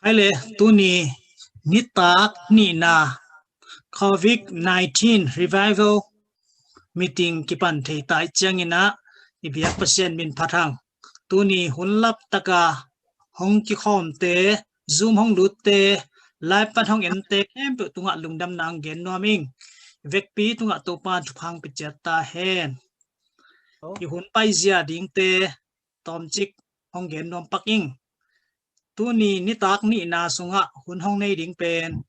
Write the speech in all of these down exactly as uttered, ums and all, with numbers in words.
Hai le, tuni nitak nihna Covid nineteen Revival Meeting kipan thei ta i ciangin ah, i biak Pasian min phat hang. Tuni hun lap taka hong kikhawmte, Zoom hong lutte, live pan hong ente khempeuh tungah lungdamna hong gen nuam ing. Vekpi tungah Topa thupha hong pia ciat ta hen. I hun paizia dingte tawmcik hong gen nuam pak ing. Tuni nitak nihna sungah hun hong nei ding pen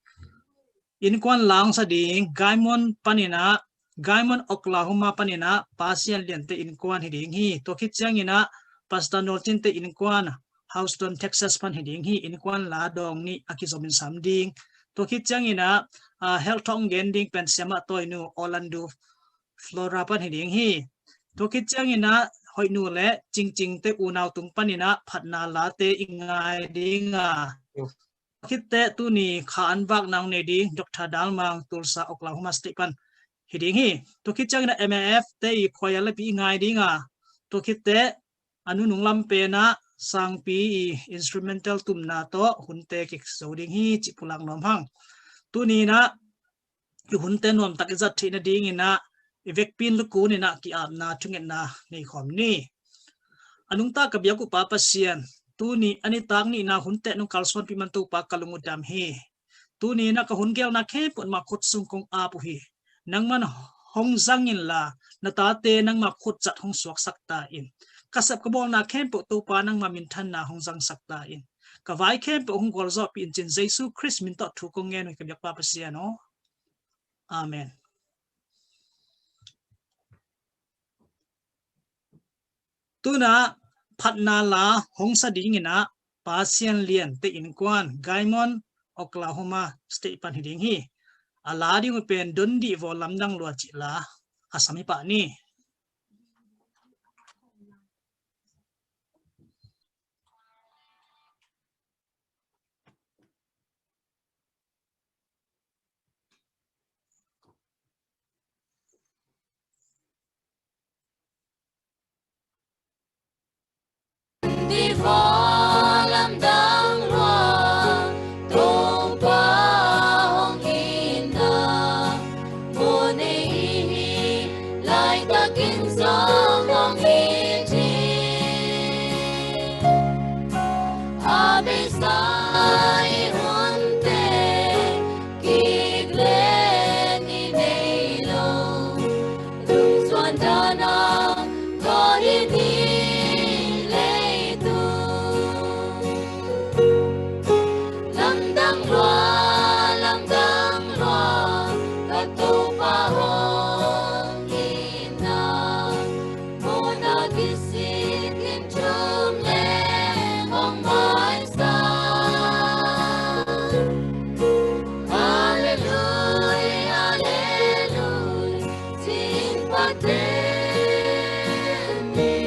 innkuan la hong sa ding, Gaimon panin ah, Gaimon Oklahoma panin ah, Pa Sian Lian te innkuan hi ding hi. Tua khit ciangin ah, Pastor Nolcin te innkuan, Houston, Texas pan hi ding hi. Innkuan la dawng nih a kizomin sam ding. Tua khit ciangin ah, ah, health talk gen ding pen Siamah Tawinu, Orlando, Florida pan hi ding hi. Tua khit ciangin ah, Hoihnu le Cingcing te unau tung panin ah, phatna late i ngai ding a. Tua khit teh tuni kha an vakna hong nei ding, Doctor Dalmang, Tulsa, Oklahoma State pan hi ding hi. Tua khit ciangin ah M A F te i khuaia lapi i ngai ding a. Tua khit teh a nunung lam pen ah Sangpi i instrumental tumna tawh hunte kizo ding hi, cih pulak nuam hang. Tuni in ah i hunte nuamtak i zat theih nadingin ah, i vekpi in lukun in ah ki-apna thungetna nei khawm ni. A nungta ka biak uh Pa Pasian, tuni a nitak nihna hunte nong kalsuanpih man Topa ka lung uh dam hi. Tuni in ah ka hun gelna khempeuh nangmah khut sung kong ap uh hi. Nangman hong zang inla, na tate nangma khut zat hong suaksak ta in. Ka sep ka bawlna khempeuh Topa nangma minthanna hong zangsak ta in. Ka vai khempeuh hong gualzawhpih in, ci-in Jesu Khrist min tawh thu kong ngen uh hi, ka biak Pa Pasian aw. Amen. Tu-in ah phatna la hong sa dingin ah Pa Sian Lian te innkuan, Gaimon, Oklahoma State pan hi ding hi. A la ding uh pen Don Dih Vaw Lamdang Lua cih la a sam hi pah ni. Dih Vaw Lamdang Lua, Topa hong itna, mun ei laitak in zong hong it hi. A beisa i hunte kik leh i nei lo, lungzuan dan a kawk ding hi leitung. Lamdang lua, lamdang lua, ka Topa hong itna, mun a kisik in thum leh hong maisak. Hallelujah, hallelujah, ci-in phaten ni,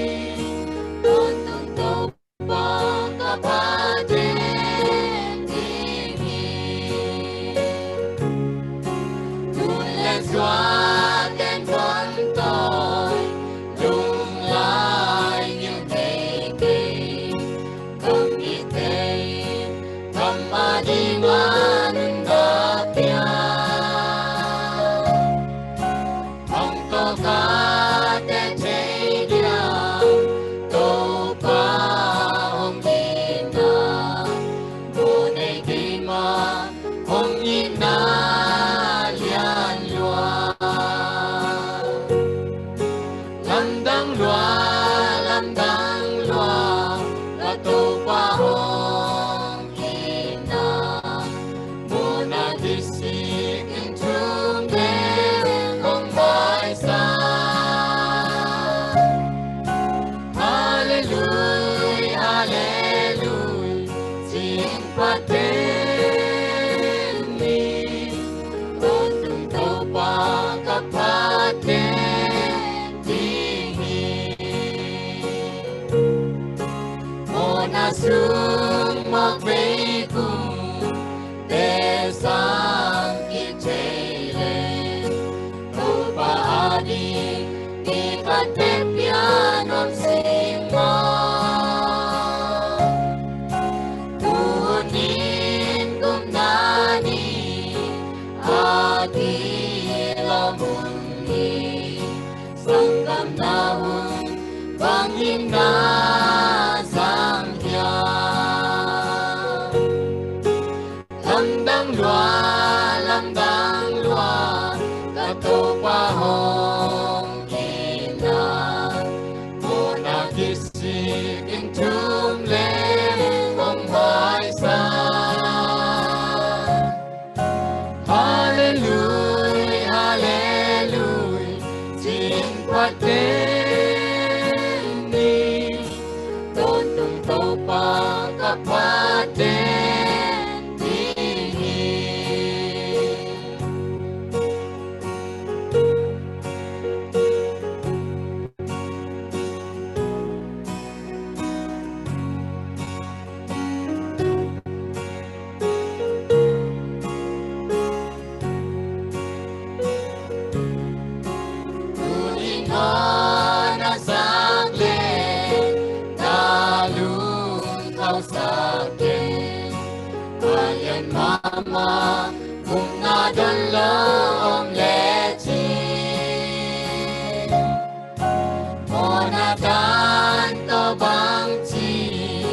tawntung Topa ka phaten ding hi. Tun leh tua teng hong tawi, lunglai ngilh teitei, kam it tei, kam ading a nuntak pia. Hong tawlkhatte thei dia, Topa hong itna, mun ei keima hong itna lian lua. Lamdang lua, lamdang lua, ka Topa hong itna, mun a kisik in thum leh hong maisak. Hallelujah, hallelujah, ci-in phaten ni, tawntung Topa ka phaten ding hi. Mawhna sung mawk vei kumte sang kik thei leh, Topa ading mi khatte piang nuam sing maw. Tua pen a lian mahmah, upna dawn lo om lecin, mawhna dan tawh bangci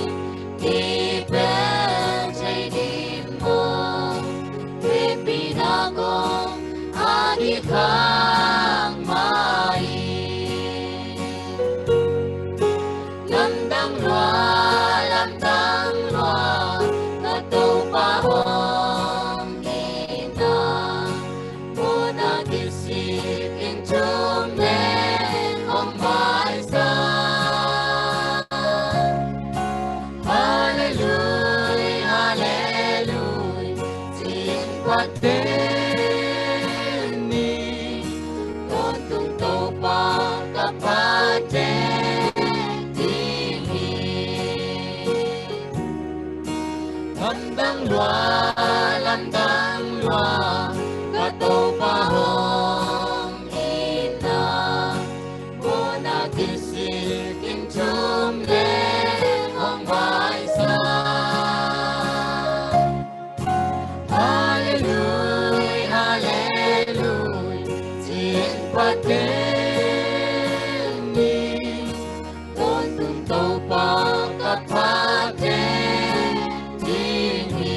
kipelh thei ding maw? Hehpihna kong a kikhak mah hi. Lamdang lua, lamdang lua, ka Topa hong itna, mawhna kisikin thum leng hong maisak. Hallelujah, hallelujah, ci-in phaten ni, tawntung Topa ka phaten ding hi. Lamdang lua, lamdang lua, ka Topa hong itna, mawhna kisikin thum leng hong maisak. Hallelujah, hallelujah, ci-in phaten ni, tawntung Topa ka phaten ding hi.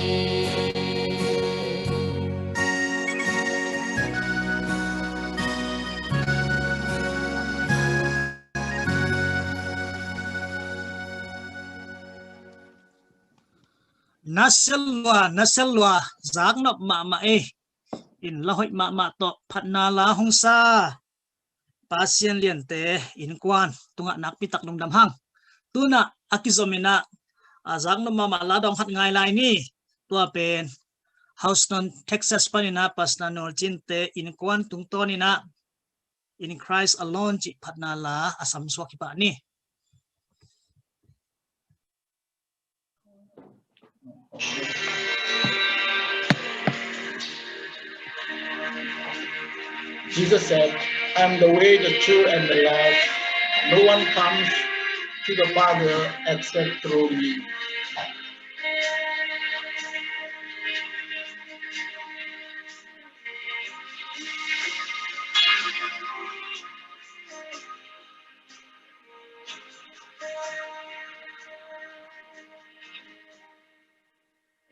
Nasel lua, nasel lua, zaknop mahmah ei. In la hoih mahmah tawh phatna la hong sa Pasian liante innkuan tungah nakpi tak lungdam hang. Tunah a kizom in ah, a zaknop mahmah la dawng khat ngai lai ni. Tua pen Houston, Texas panin ah Pastor Nolcinte innkuan tungtawn in ah In Christ Alone cih phatna la a samsuak hi pah ni. Jesus said, "I am the way, the truth, and the life. No one comes to the Father except through me."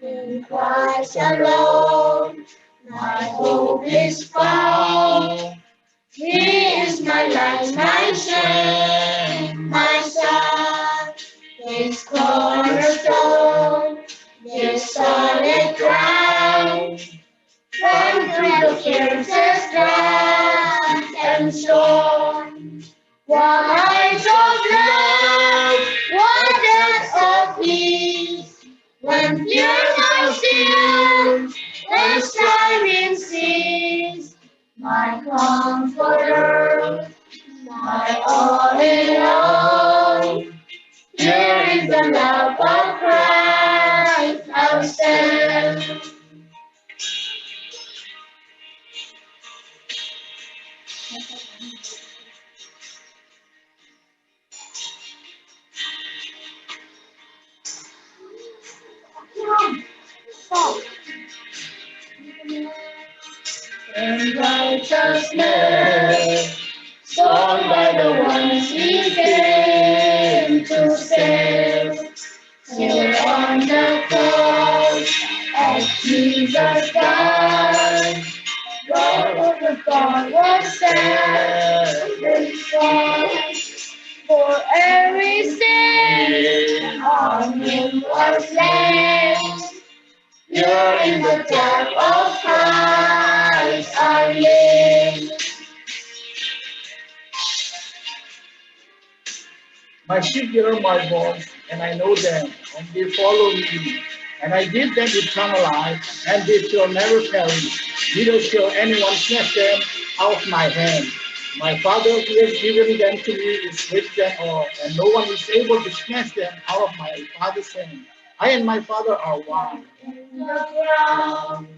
In Christ alone, my hope is found. He is my light, my strength, my song. His cornerstone, his solid ground. Firm through the fiercest drought and storm. Waters of love, waters of peace. When fears are still, when striving cease, my comforter, my all in all. Here in the love of Christ I'll stand. And righteousness, sown by the ones he came to save. Here on the cross, as Jesus died, blood of the God was shed in Christ. For every sin on him was laid. Here in the death of Christ I live. My sheep hear my voice, and I know them, and they follow me. And I give them eternal life, and they shall never perish, neither shall anyone snatch them out of my hand. My Father, who has given them to me, is with them all, and no one is able to snatch them out of my Father's hand. I and my Father are one. In the ground,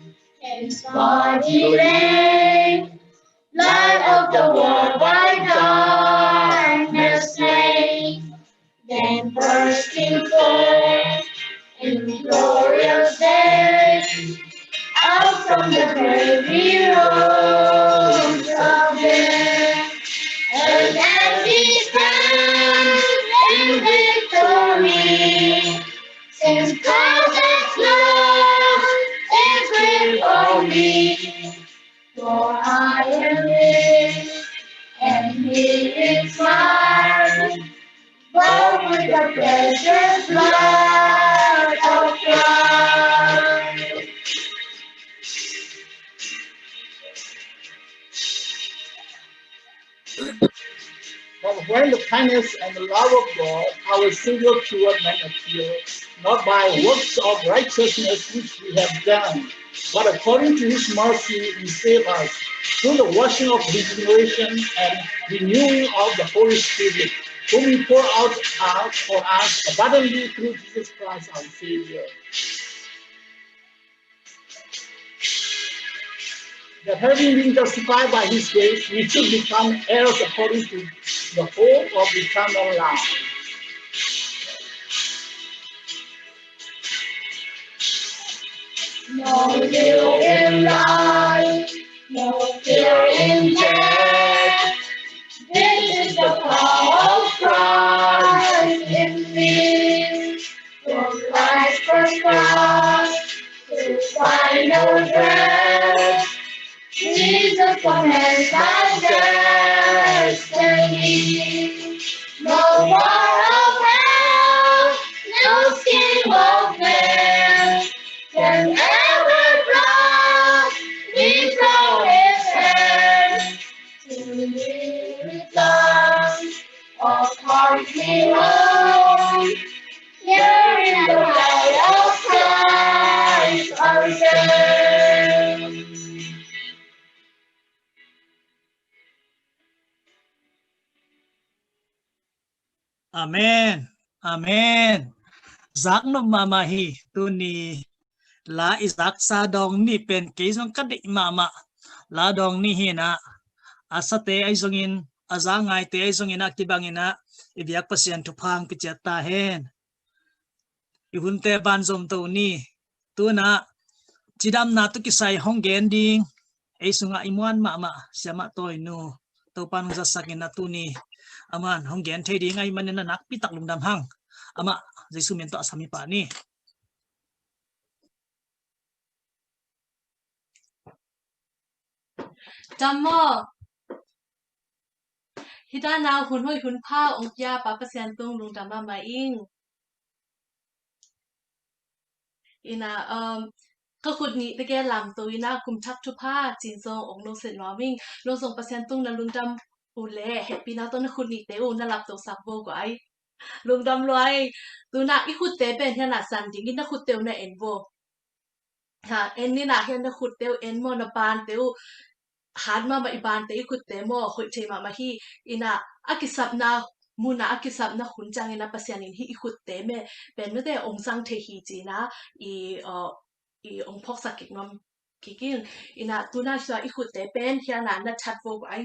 his body laid, light of the world by darkness slain. Then bursting forth From the grave he rose again, and then he stands in victory. Since Christ has lost his grave for me, for I am rich, and he is mine, bought with the precious blood of Christ. But when the kindness and the love of God, our Savior, toward men appear, not by works of righteousness which we have done, but according to his mercy he saved us through the washing of regeneration and renewing of the Holy Spirit, whom he poured out, out for us abundantly through Jesus Christ our Savior. That having been justified by his grace, we should become heirs according to the hope of eternal life. No fear in life, no fear in death. This is the power of Christ in me. From life's first cry to final breath, Jesus commands my destiny. No war of hell, no scheme of man can ever pluck me from his hand. To me return, of heart me home. Here in the light of Christ I stand. Amen. Amen. Zaknop mahmah hi. Tuni la i zaksa dawng ni pen kei zong ka deih mahmah la dawng ni hi na. A sate ahi zongin, a za ngaite ahi zongin a kibangin a i biak Pasian thupha hong pia ciat ta hen. I hunte banzom to ni. Tuna cidamna tawh kisai hong gen ding ei sungah i muan mahmah Siamah Tawinu, Topan hong zatsakin a tuni aman hong gen thei ding ahih manin a nakpi tak lungdam hang. Amah Jesu min tawh a sam hi pah ni. Tam maw? Hih dana hun hoih hun pha ong pia Pa Pasian tung lungdam mahmah ing. Ina, um, ka khut nih teke lamto ina kum thak thupha cin zong ong no set nuam ing. No zong Pasian tung na lungdam uh le hehpihna tawh na khut nihte uh na lapto sak bo guai. Lungdam luai. Tuna i khutte pen hiana san dingin na khutte uh na en bo. Ha, en nina hian na khutte uh en maw, na bante uh hat mahmah, i bante i khutte maw, hoih thei mahmah hi. Ina a kisapna muna a kisapna hun ciangin a Pasian in hi i khutte meh pen mete ong sang thei hi cina i, uh, i ong phoksak kik nuam kik in. Ina tuna sua i khutte pen hiana na that bo guai.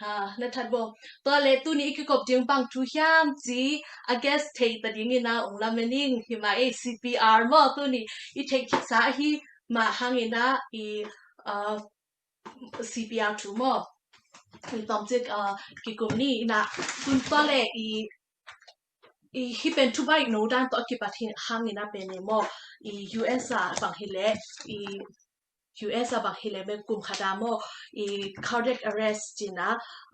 Ha, na that bo. Tua le tuni i kikop ding bang thu hiam ci a guess thei ta dingin a ong lamen ing. Hi mah ei C P R maw tuni i theih khitsa ahi mah hangin a i, uh, C P R thu maw i tawmcik, uh, kikum ni ina tun tua le i i hi pen thu baih no dan tawh a kipat hi hangin a pen e maw i U S a bang hi le i U S a bang hi le me kum khata maw i cardiac arrest cina,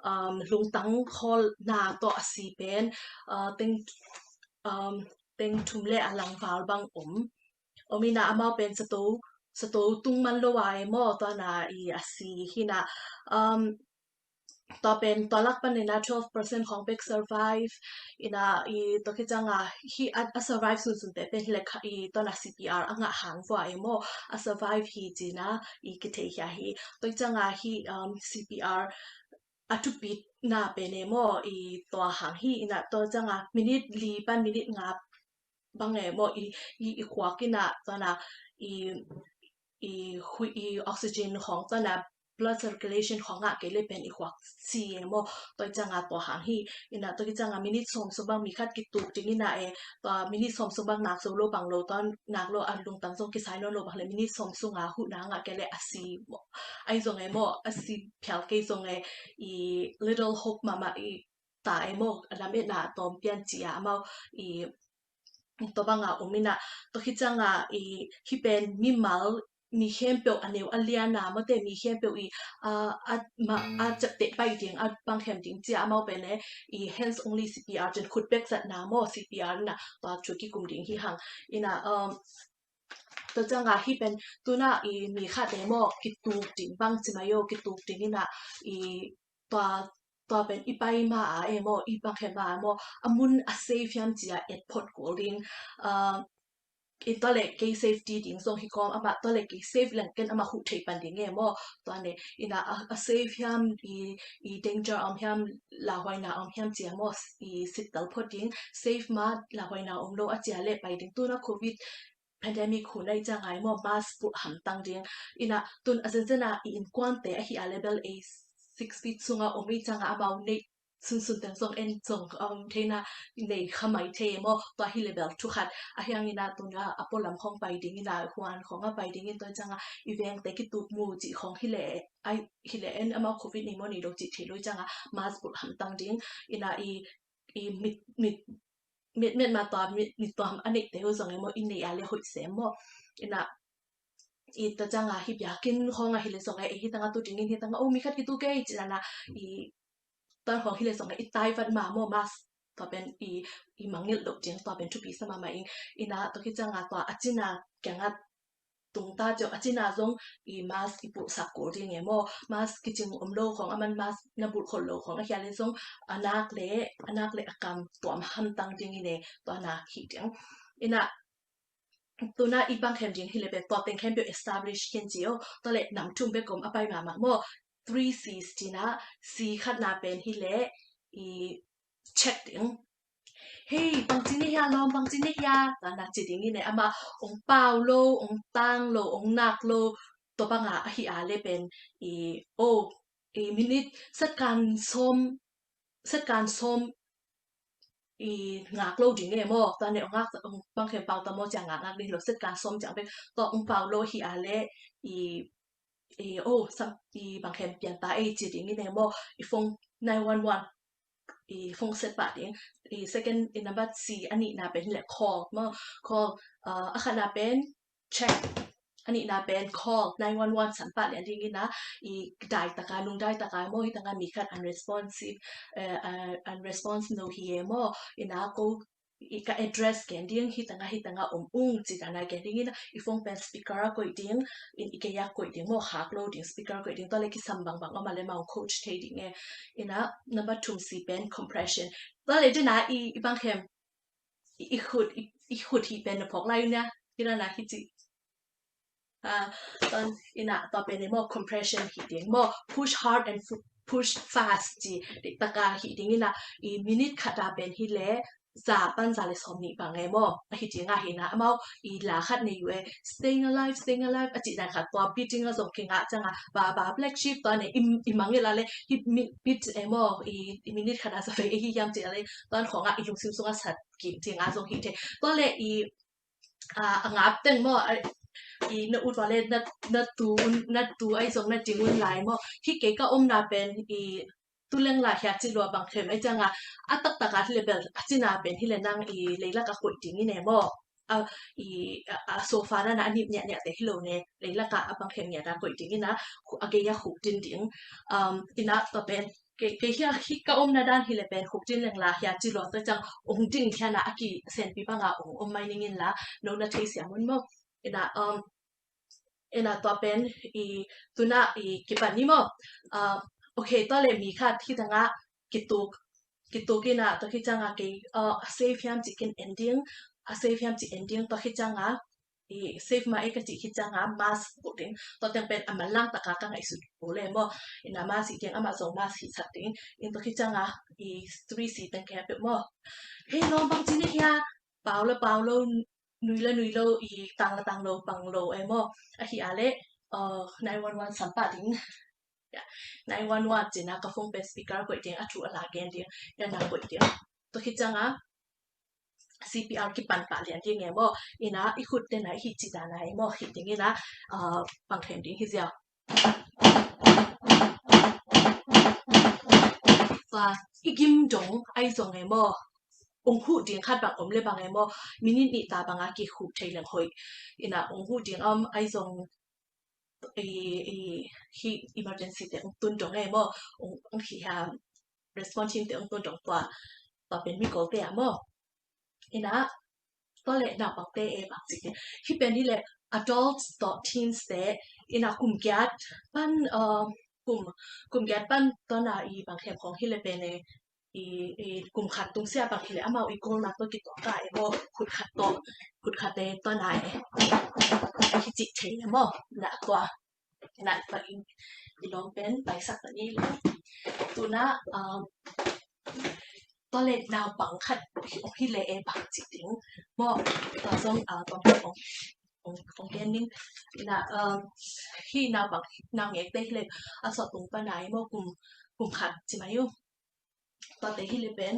um, lungtang khawlna tawh a si pen, uh, teng, um, teng thum le a langval bang om. Om ina amau pen sato, sato tung man lo a e maw tuana i a si hina, um, tua pen tua lak pan ina twelve percent khong bek survive ina i tua khit cianga hi a, a survive sunsun te pen hi le kha i tuana C P R a ngah hang vua e maw a survive hi cina i kithei hia hi. Tua cianga hi, um, C P R a thupitna pen e maw i tua hang hi ina tua cianga minute li pan minute nga bang e maw i, i, i khuak ina tuana i, i hui i oxygen khong tuana blood circulation khawng ngah kei le pen i khuak si e maw. Tua i cianga tua hang hi. Ina tua i cianga minit sawm sung bang mi khat kituk ding ina e, tua minit sawm sung bang nak zo lo bang lo, tua nak lo a lungtang zong kisai nawn lo bang le minit sawm sunga huhna ngah kei le a si maw. Ai zong e maw, a si phial kei zong e, i little hope mahmah i ta e maw, a lam etna a tawm pian ci a amau i tua banga om ina, tua khit cianga i hi pen mimal mi khempeuh a neu a liana mawte mi khempeuh i a, a, ma, a ciapteh pai ding a bang khem ding cia amau pen e i hands only C P R cin khut bek zatna maw C P R ina tua thu kikum ding hi hang ina um, tua cianga hi pen tuna i mi khat e maw kituk ding bang ci mai o kituk ding ina i tua tua pen i pai ma a e maw i bang khem ma a maw a mun a safe hiam cia et phot kul ding. I tua le kei safety ding zong hi kawm amah tua le kei safe leng ken amah huh thei pan ding e maw. Tua ne ina a, a safe hiam i, i danger om hiam lauhuaina om hiam cia maw i sittal phot ding safe ma lauhuaina om lo a cia le pai ding tuna covid pandemic hun a i cianga i maw mask pulh hamtang ding. Ina tun a zenzena i inkuante ahi a level a six feet sunga om i cianga amau nei sunsun teng zong en zong om theina nei khamai thei maw. Tua hi level thu khat a hiang ina tuna a polam khong pai ding ina huan khong a pai ding in tua cianga i vengte kituk mu ci khong hi le ai hi le en amau covid ni maw ni lo ci thei lo i cianga mask pulh hamtang ding. Ina i i mit mit mit mit ma tua mit mit tua a neih te ho zong e maw i nei a le hoih sem maw. Ina i ta cianga hi biakin khong a hi le zong e hi tanga tu dingin hi tanga o mi khat kitu kei ci nana i tan khong hi le zong e i tai vat ma maw mask tua pen i i mangngilh lo ding tua pen thupi sa mahmah ing. Ina tua khit cianga tua a cina kianga tungta ciau a cina zong i mask i pulhsak kul ding e maw. Mask kicing om lo khong aman mask na bulh khol lo khong a hia le zong a nak le a nak le a kam tuam hamtang ding ine tua nak hi ding. Ina tuna i bang khem ding hi le pen tua teng khem peuh establish khen ci o tua le nam thum bek om a pai mahmah maw. Three Cs tina C khatna pen hi le i check ding. Hei bangci ne hia lawm bangci ne hia tana ci ding ine ama ong pau lo ong tang lo ong nak lo tua banga ahi a le pen i o i minit satkan sawm satkan sawm i ngak lo ding e maw. Tane ong ngak ong bang khem pau ta maw cia ngak ngak ding lo satkan sawm cia bek tua ong pau lo hi a le i i o sam i bang khem pian ta e ci ding ine maw i phone nine one one i phone set pah ding. I second i number C a nihna pen hi le call maw call a khatna pen check a nihna pen call nine one one san pah lian ding ina i dai taka lungdai taka maw hi tanga mi khat unresponsive unresponse no hi e maw ina ko i ka address ken ding hi tanga hi tanga om ung ci tana ken ding ina i phone pen speaker a koih ding in i kei a koih ding maw khak lo ding speaker koih ding tua le kisam bangbang om a le maw coach thei ding e. Ina number thum C pen compression tua le dina i bang khem i khut i khut hi pen na phok lai nia hi na na hi ci. Tua ina tua pen i maw compression hi ding maw push hard and push fast ci taka hi ding ina i minute khata pen hi le za pan za le sawm nih bang e maw ahi ding a hi na amau i la khat nei u e staying alive staying alive a ci dan khat tua beating a zong kinga canga ba ba black sheep tua ne i mangil a le hi beat e maw i minute khata za fe hi hiam ci a le tuan khonga i lungsim sunga sat kim ci nga zong hi the tua le i a ngap teng maw i na ut vale na tu na tu ai zong na ting un lai maw hi kei ka omna pen i tuleng la hia ci lua bang khem ai canga a taktak a hi le bel a cina pen hi le nang i leilak a koih ding ine maw a i a sofa na na a nip nia nia te hi lo ne leilak a a bang khem nia da koih ding ina a gei a khuk din ding ina tua pen kei hia hi ka omna dan hi le pen khuk din leng la hia ci lua tua cang ong ding hia na a ki senpi banga ong om mai ning in la no na thei siam un maw. Ina um ina tua pen i tuna i kipan ni maw. Ok tua le mi khat hi tanga kituk kituk ina tua hi canga kei a safe hiam ci kin ending a safe hiam ci ending tua hi canga i safe ma e ka ci hi canga mask pu ding tua teng pen a manlang taka ka ngaihsut pu le maw. Ina mask hi ding ama zong mask hi sak ding in tua hi canga i three C teng kei a peuh maw. Hei lawm bang ci ne hia pau la pau lo nui la nui lo i tang la tang lo pang lo e maw ahi a le nine one one sam pah ding. Nine one one cina ka phone pen speaker koih ding, a thu a la gen ding, ya na koih ding. Tua khit cianga C P R kipan pah lian ding e maw. Ina i khut tena i hih ci dana e maw, hih ding ina, ah, pang khem ding hi ziau. Tua i gim dong ai zong e maw, ong huh ding khat bang om le bang e maw, minit nih ta banga kihuh thei leng hoih. Ina ong huh ding om ai zong, i, i, hi emergency te ong tun dong e maw, ong, ong hi ha response team te ong tun dong tua, tua pen mi Kawlte a maw. Ina tua le naupangte e bang ci. Hi pen hi le adults tawh teens te, ina kum giat pan, uh, kum, kum giat pan tua na i bang khem khong hi le pen e, i, i kum khat tung sia bang hi le amau i kol na tua kituak ka e maw, khut khat tawh, khut khat te tua na e. Hi ci thei e maw, na tua. Na tua in i lawm pen paisak ta ni le. Tuna, um, tua le naupang khat hi le e bang ci ding maw. Tua zong, uh, tua ong, ong, ong gen ning. Na, um, hi naupang, naungek te hi le a sawt tung pana i maw, kum, kum khat ci mai u. Tua te hi le pen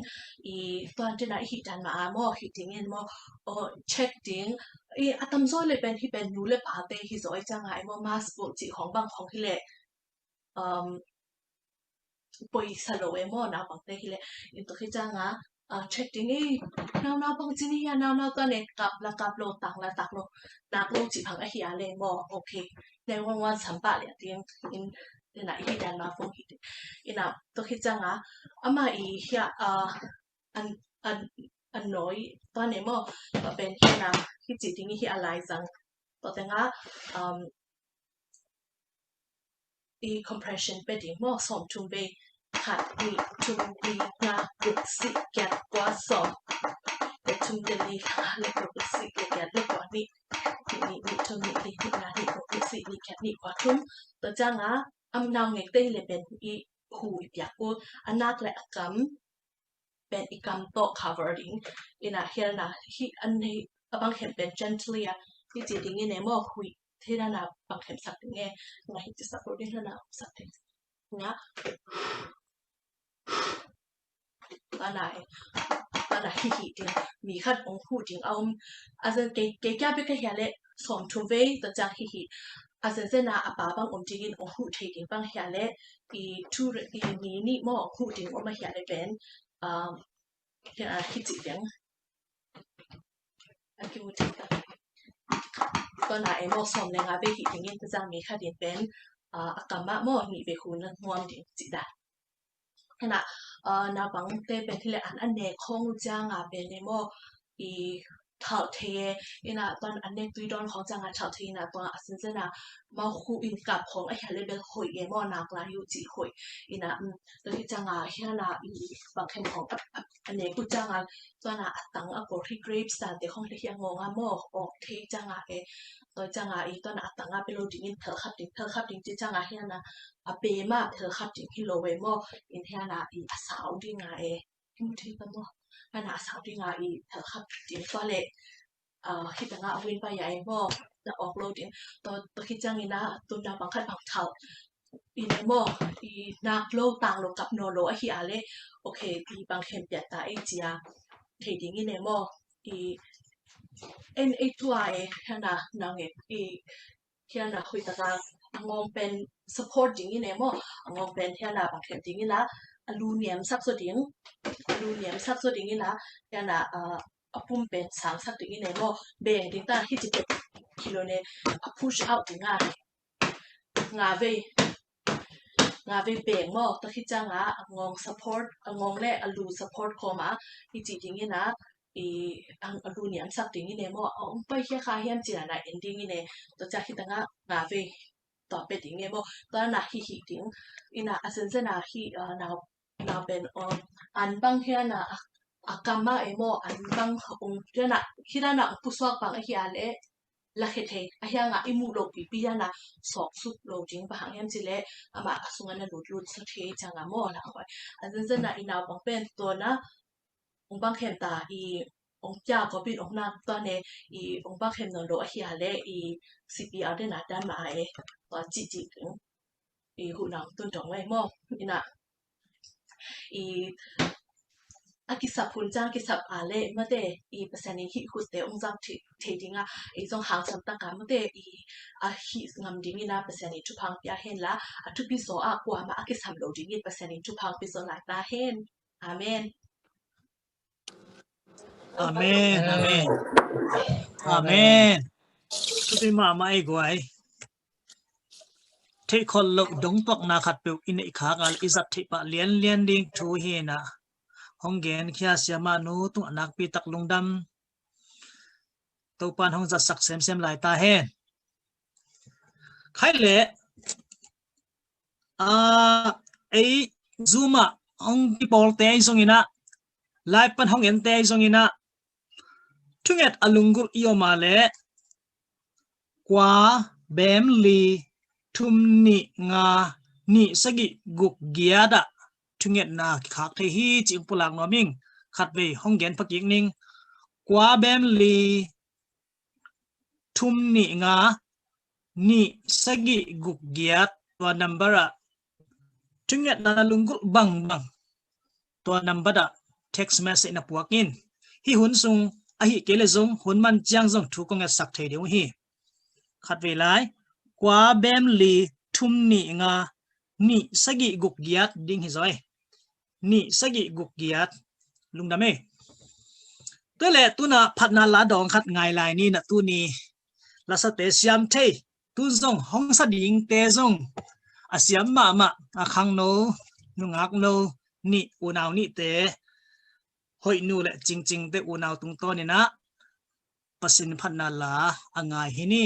i tuan tena i hih dan ma a maw, hih ding in maw, o, check ding. I a tamzaw le pen hi pen nu le pa te hi zaw i cianga i maw, mask bawh cih khong bang khong hi le, um, poi sa lo e maw, naupang te hi le. In tua hi cianga, uh, check ding i, nau, naupang ci ni hia, nau, nau tua ne kap la kap lo, tang la tang lo, nak lo cih bang ahi a le maw, okay. Nine one one sam pah le ding in, ina i hih dan ma phone hi ding. Ina tua hi cianga ama i hia, uh, an, an, an noi tua ne maw, tua pen hi na hi ci ding i hi a lai zang. Tua tenga, um, i compression pe ding maw, sawm thum vei, khat, nih, thum, li, nga, guk, sih, giat, kua, sawm. Te thum te li, le guk, sih, le giat, le kua, nih, nih, nih, nih, thum, nih, li, nih, nga, nih, guk, nih, sih, li, giat, nih, kua, thum. Tua cianga am naungek te hi le pen i hu i piak u, a nak le a kam pen i kam tawh cover ding. Ina hial na hi an hei a bang khem pen gently a hi ci ding ine maw, hui hi na na bang khem sak ding e, na hi ci sak lo ding na na sak ding. Na ana e, ana hi hi ding. Mi khat ong hu ding a om. A zen kei, kei kia bek a hia le sawm thum vei ta ciang hi hi. A zen zen a a pa bang om dingin ong hu thei ding bang hia le i thu i mi ni maw ong hu ding om a hia le pen, um, hi ci ding. A kimu thei ta. Tua na e maw sawm le nga vei hi dingin ta ciang mi khat in pen, uh, a kam ah maw nih vei hu na nuam ding ci da. Hena, uh, naupang te pen hi le an an nek khong uh ciang a pen e maw i thalh thei e. Ina tuan an nek tui dawn khong ciang a thalh thei ina tua a zen zen a mau khu in kap khong a hia le bel hoih e maw, nak lai uh ci hoih. Ina, um, tua hi ciang a hiana i bang khem khong a, a, a nek uh ciang a tuan a a tang a kor hi grapes ta te khong le hi a ngong a maw awk thei ciang a e. Tua ciang a i tuan a a tang a pe lo dingin phel khap ding, phel khap ding ci ciang a hiana a pe ma phel khap ding hi lo e maw. In hiana i a sau ding a e. Hi mu thei ta maw? Ana a sau ding a i phel khap ding tua le, uh, hi ta nga a win pa ya e maw. Na awk lo ding. Tua, tua hi ciang ina tun naupang khat bang thal ine maw i nak lo tang lo kap nawn lo a hi a le, okay, i bang khem piat ta e ci a thei ding ine maw i en e tua e hana nang e i hiana hui taka a ngawng pen support ding ine maw, a ngawng pen hiana bang khem ding ina a lu niam sak zaw ding, a lu niam sak zaw ding ina hiana, uh, a pum pen sang sak ding ine maw, beng ding ta hi ci pek hi lo ne, a push out ding a nga vei, nga vei beng maw, ta hi ciang a a ngawng support, a ngawng le a lu support khawm a hi ci ding ina i ang a lu niam sak ding ine maw, a ong pai hia kha hiam ci na na en ding ine, tua ciang hi ta nga nga vei tua pe ding e maw, tua na hi hi ding. Ina a zen zen a hi, uh, nau, nau pen, um, an bang hiana a, a kam a e maw, an bang ong hiana hi na na ong pusuak bang a hi a le la khe thei a hiang a i muh lo pipi hiana sawk suk lo ding bang hang hiam ci le ama a sung ana lut lut sa thei ciang a maw la a koi. A zen zen a i naupang pen tua na ong bang khem ta i ong kia ko bin ong nak tua ne i ong bang khem nawn lo a hi a le i C P R den a dan ma a e tua ci ci ding. i huhna hong tun dong lai maw? Ina i a kisap hun ciang kisap a leh mate i Pasian in hih hutte hong zak thei, thei dinga i zong hangsam taka mate i a hih ngam dingina Pasian in thupha hong pia hen la, a thupi zaw a kuamah a kisam lo dingin Pasian in thupha hong pia zaw lai ta hen. Amen. Amen. Amen. Amen. Thupi mahmah ei guai. Theihkholh loh dongtuakna khatpeuh i neih khak a i zat theih pah lianlian ding thu hi na. Hong genkhia siamah nu tungah nakpi tak lungdam. Topan hong zatsak semsem lai ta hen. Khai leh a ei Zoom ah hong kipawlte ahi zongin ah, live pan hong ente ahi zongin ah, thunget a lunggulh i om a leh kua bem li thum nih nga nih sagih guk giat ah thungetna kikhak thei hi cih hong pulak nuam ing. Khatvei hong gen pha kik ning. Kua bem li thum nih nga nih sagih guk giat, tua number ah thungetna na lunggulh bangbang tua number ah text message na puak in. Hih hun sung ahih kei leh zong hun man ciang zong thu kong ngetsak thei ding uh hi. Khatvei lai, kua bem li thum nih nga nih sagih guk giat ding hi zaw ei. Nih sagih guk giat. Lungdam ei. Tua leh tuna phatna la dawng khat ngai lai ni na, tuni lasate siam thei, tun zong hong sa dingte zong a siam mahmah, a khangno, nungakno nih, unau nihte, hoih nu le cingcingte unau tungtawnin ah Pasian phatna la a ngai hi ni.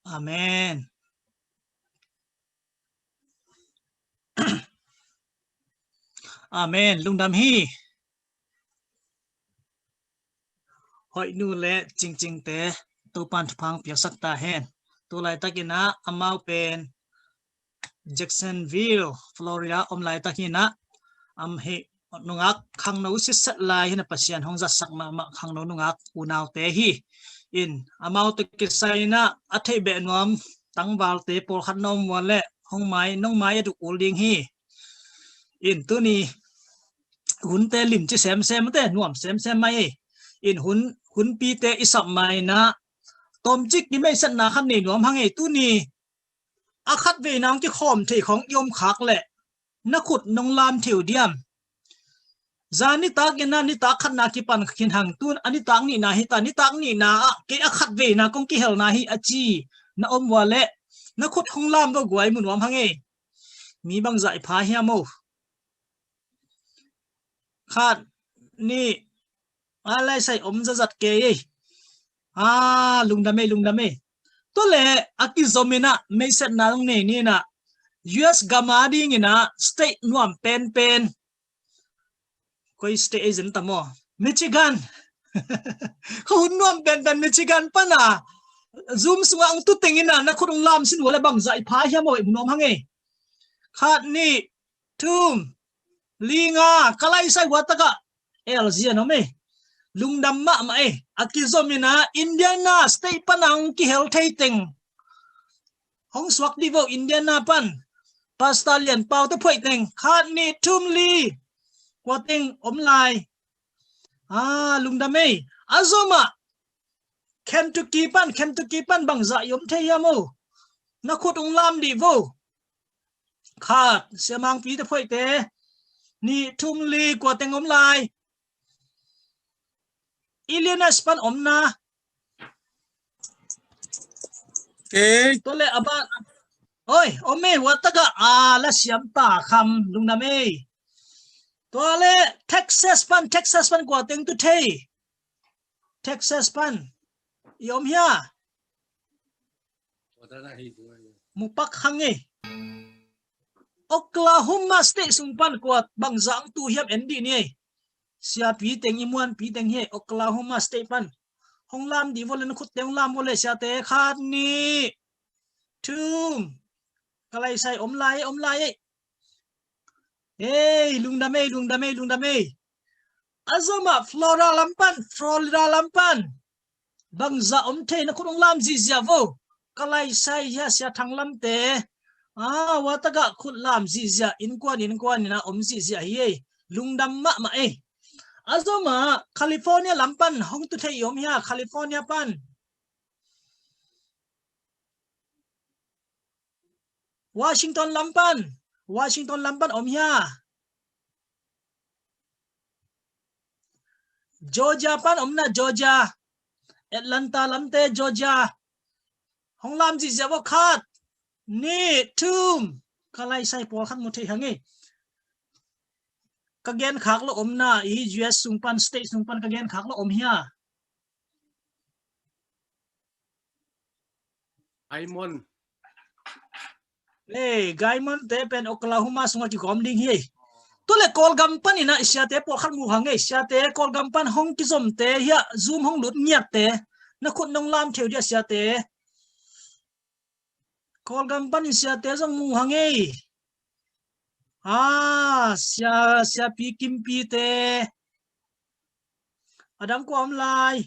Amen. Amen. Lungdam hi. Hoih nu le Cingcing te Topan thupha piaksak ta hen. Tu laitakin ah amau pen Jacksonville, Florida om laitak hi na, am hi nungak khangno sitset lai hi na, Pasian hong zatsak mahmah khangno nungak unaute hi. In amau te kisai na a theih beh nuam tangvalte pawlkhat na om ua le hong mai, nong mai a duk ul ding hi. In tuni hunte limci semsem te nuam semsem mai ei. In hun, hunpite i sap mai na tomcik i meisatna khat nei nuam hang ei. Tuni a khat veina hong kikhawm thei khong i om khak leh na khut nong lam thei uh diam? Zan nitak in ah nitak khatna kipan khin hang, tun a nitak nihna hi ta, nitak nihna ah kei a khat veina kong kihelna hi a ci na om ua le na khut hong lam vo guai, mu nuam hang ei. Mi bangzah i pha hiam o? Khat, nih, a laisai om zazat kei ei. A, lungdam ei, lungdam ei. Tua le a kizom in ah meisatna dong nei ni na, U S gam a ding in ah state nuam penpen. Koi state ei zen ta maw? Michigan. Kha hun nuam penpen Michigan pan a Zoom sungah ang tu teng in ah na khut ang lam sin ua le bangzah i pha hiam o, i mu nuam hang ei. Khat, nih, thum, li, nga, ka laisai ua takah L Z an om ei. Lungdam mahmah ei. A kizom in ah Indiana state pan ang kihel thei teng hong suak dih vo, Indiana pan. Pastor Lian Pau te phuaih teng. Khat, nih, thum, li. Kua teng om lai? A, lungdam ei. A zom ah Kentucky pan, Kentucky pan bangzah i om thei hiam o? Na khut ung lam dih vo. Khat, Sia Mangpi te phuaih te. Nih, thum, li, kua teng om lai? Illinois pan om na. Kei. Tua le a ban. Oi, om ei, ua takah a la siam ta kham, lungdam ei. Tua le Texas pan, Texas pan kua teng tu thei? Texas pan i om hia? Mu pak hang ei. Oklahoma State sung pan kua bangzah ang tu hiam en dih ni ei. Siapi teng, i muanpi teng hi ei, Oklahoma State pan. Hong lam dih vo le, na khut teng hong lam vo le siate. Khat, nih, thum. Ka laisai om lai ei, om lai ei. Ei, lungdam ei, lungdam ei, lungdam ei. A zom ah Florida lam pan, Florida lam pan bangzah om thei, na khut ung lam zihziah vo. Ka laisai hia, Sia Thang lam te? A, ua takah khut lam zihziah, innkuan innkuan in ah om zihziah hi ei. Lungdam mahmah ei. A zom ah California lam pan hong tu thei i om hia, California pan? Washington lam pan, Washington lam pan om hia? Georgia pan om na, Georgia. Atlanta lamte, Georgia. Hong lam zihziah vo. Khat, nih, thum. Ka laisai pawlkhat mu thei hang ei. Ka gen khak lo om na, i U S sung pan, state sung pan ka gen khak lo om hia? Gaimon. Ei, Gaimon te pen Oklahoma sungah kigawm ding hi ei. Tua le Kawlgam pan in ah i siate pawlkhat mu hang ei, siate Kawlgam pan hong kizomte hiah, Zoom hong lut ngiatte, na khut nong lam thei uh diah siate? Kawlgam pan in siate zong mu hang ei. A, sia, siapi Kimpi te. A dang kua om lai?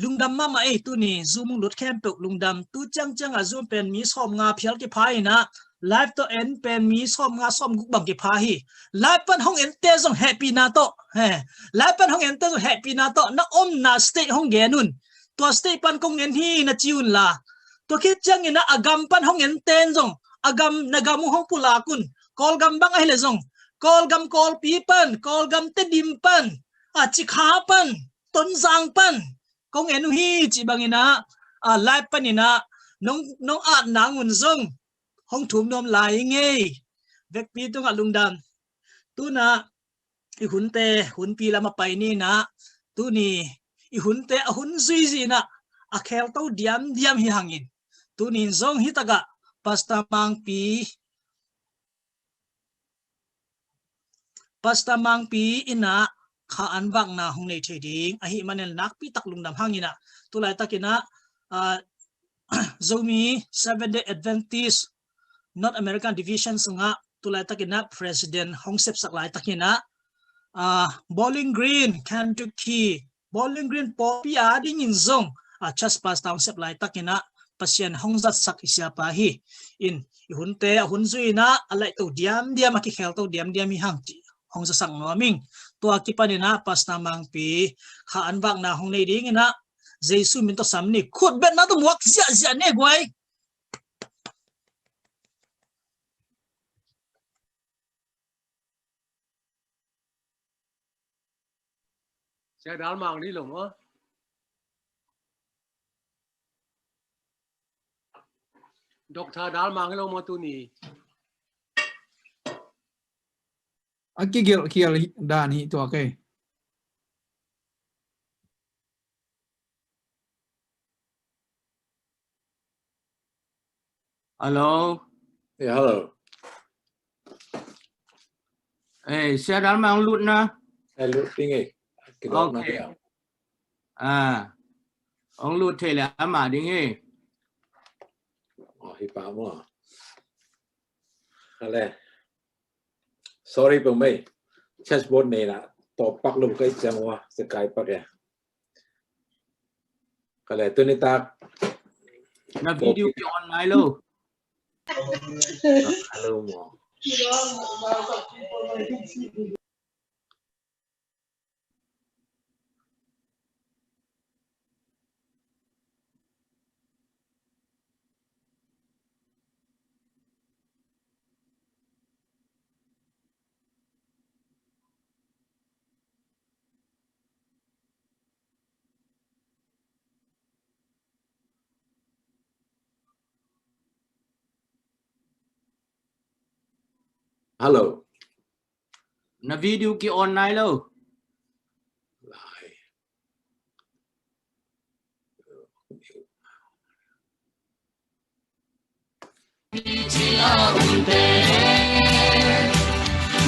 Lungdam mahmah ei, tuni Zoom hong lut khempeuh lungdam. Tu ciangciang ah Zoom pen mi sawmnga phial kipha in ah, live tawh en pen mi sawmnga sawmguk bang kipha hi. Live pan hong ente zong hehpihna tawh, he, live pan hong ente zong hehpihna tawh na omna state hong gen un. Tua state pan kong en hi na ci un la. Tua khit ciangin ah a gam pan hong enten zong, a gam, na gam uh hong pulak un. Kawlgam bang ahih leh zong, Kawlgam Kawlpi pan, Kawlgam Tedim pan, a, Cikha pan, Tonzang pan kong en uh hi cih bangin ah, a, live panin ah nong, nong at nang un zong hong thum nuam lai ing ei. Vekpi tungah lungdam. Tuna i hunte, hunpi lam a pai ni in ah, tuni i hunte a hun zui zinah a khelto diamdiam hi hangin, tunin zong hitakah Pastor Mangpi, Pastor Mangpi inah kha an vakna hong nei thei ding ahih manin nakpi tak lungdam hanginah, tulaitakinah, ah, Zomi Seventh Day Adventist North American Division sungah tulaitakinah President hong sepsak laitakinah, ah, Bowling Green, Kentucky, Bowling Green pawlpi a dingin zong, ah, church pastor hong sep laitakinah Pasian hong zatsak i siapa hi. In, i hunte a hun zui inah a laihto diamdiam, a kikhelto diamdiam hi hang ci hong zatsak nuam ing. Tua kipaninah Pastor Mangpi kha an vakna hong nei dinginah Jesu min tawh sam ni. Khut betna tawh muak ziahziah ni guai. Sia Dal Mang ni lo maw? Doctor Dal Mang hi lo maw tuni? A kigelh khial dan hi tua kei. Hello. Yeah, hello. Eh, Sia Dal Mang lut na. Eh, lut ding eh. Kidawk na. Okay. Ah. Ong lut thei le ama ding eh. Oh, hi pa mo. Ale. Sorry pong mei. Church board nei na. Topak lum kai chang wa. Sa kai pak ya. Kale, tuni tak. Na video ki online lo. Hello mo. Hello. Na video ki on nai lo. Lai.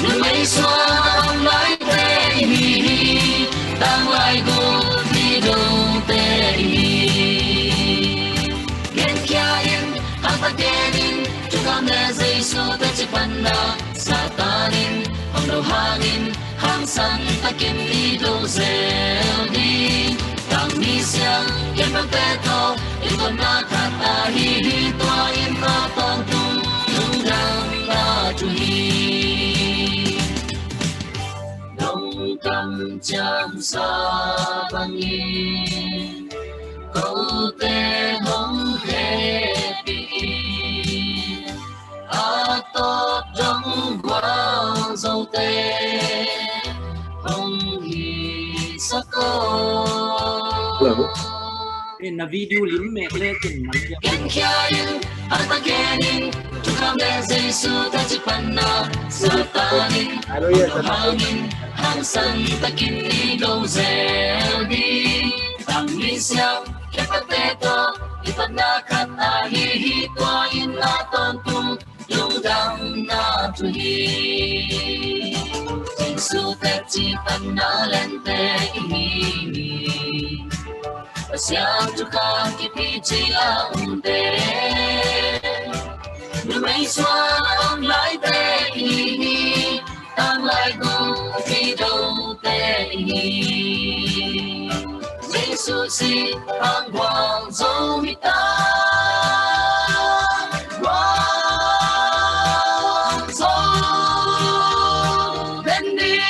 Numei suang lai te hi, tanglai guk hi dong te hi. Genkhia in, hangtak gen in, Thukham le Jesu teci panna, Satan in hong do hangin, hangsan takin i do zel ding. Tangni siang gen bang pe tawh, i tonna khat ahi hi, tua in a tawntung lungdamna thu hi. Dong kam ciam sa bangin, kote hong happy in, a tawp dong gualzote hong hi sako. Hello. Eh, na video lim mek le kin man dia. Genkhia in, a ta gen in, Thukham le Jesu teci panna, Satan in, hallelujah, hong do hangin, hangsan takin i do zel ding. Tangni siang, khepate tawh, i patna khat ahi hi, tua in a tawntung lungdamna thu hi. Jesu teci panna lente i hi hi. Pasian Thukham kipici a umte, numei suang lai te i hi hi. Tanglai guk hi dong te hi. Jesu si hang gualzo hi ta. Gualzo den ding.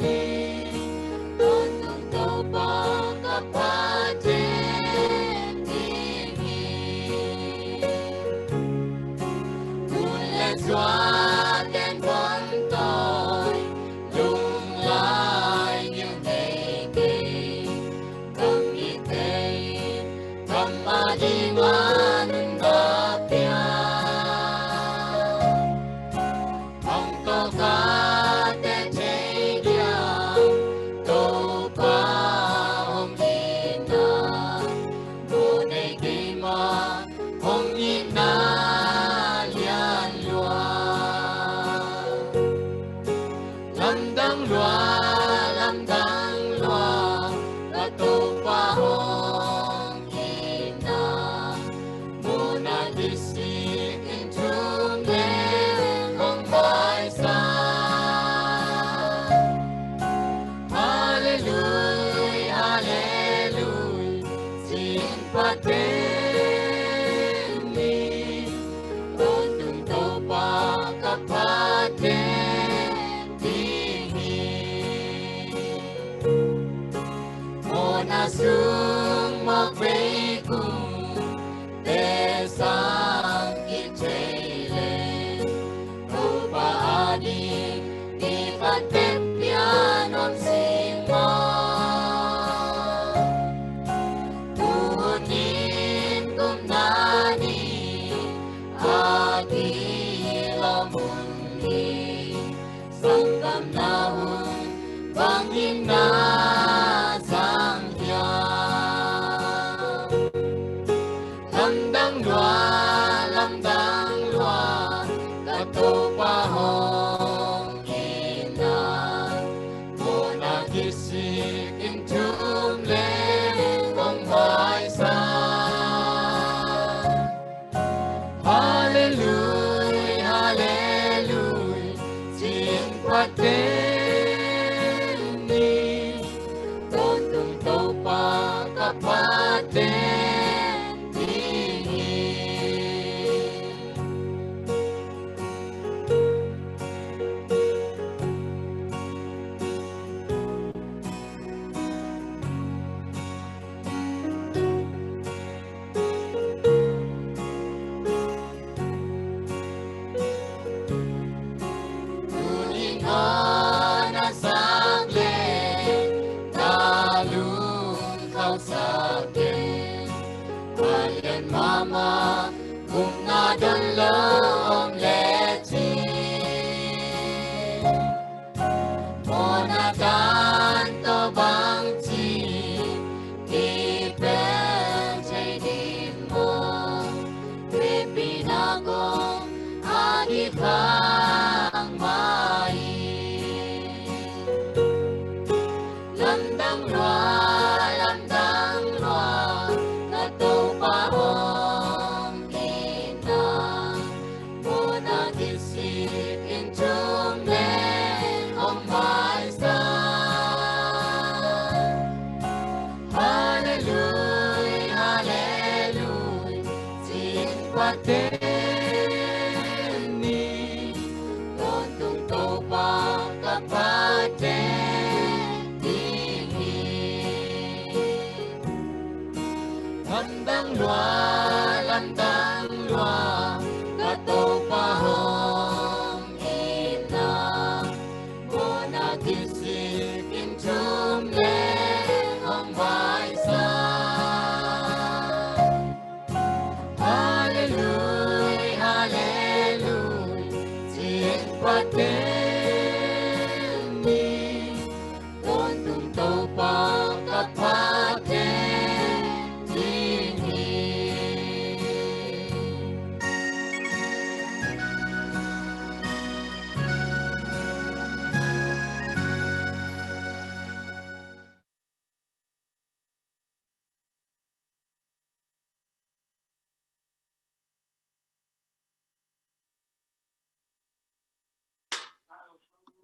ni, tawntung Topa ka phat ding hi. Hun le zua ten bawngtawi, lunglai ngilh nei kei. Kam it thei, kam a ding a nuntak pia. Hong tawk a teh thei dia, Topa hong itna. Mu nei kei mah, hong itna lian lua. Lamdang lua, lamdang lua, ka Topa hong itna. Mun a kisik in thum leng hong maisak. Hallelujah, hallelujah, ci-in phat ding ni, tawntung Topa ka phat ding hi. Mawhna sung mawk vei kung te sang kithei leh, Topa a ding ni khat bek pia nuam sing maw. Tuni in kumna ni a kilawm hun hi. Sanggamna hun bangin na zang hiam? Lamdang lua, lamdang lua, ka Topa hong itna. Mun a kisik in thum leng hong maisak. Hallelujah, hallelujah, ci-in phat ding ni, tawntung Topa ka phat ding hi. Tuni ngawn a zak leh ka lungkhauh sa kei. Ka lian mahmah, kumna don lo om lecin. Mawhna dan tawh bangci kipelh thei ding maw? Hehpihna kong a kikhang mah hi. Lamdang lua, lamdang lua, ka Topa hong itna. Mun a kisik in thum leng hong maisak. Hallelujah, hallelujah, ci-in phat ding ni, tawntung Topa ka phat ding hi. Lamdang lua, lamdang lua, ka Topa hong itna. Mun a kisik in thum leng hong maisak. Hallelujah, hallelujah, ci-in phat ding ni, tawntung Topa ka phat ding hi.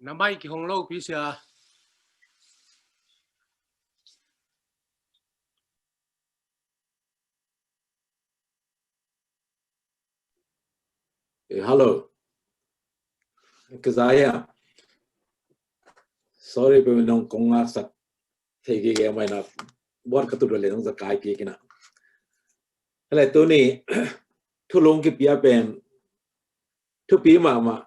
Na mic kihong lo pi sia. Eh, hello. Ka za hia? Sorry, pe nong kong ngaksak thei kik e mai na. Buat ka tut le nong zakai kik ina. Hele tuni thulung kipia pen thupi mahmah.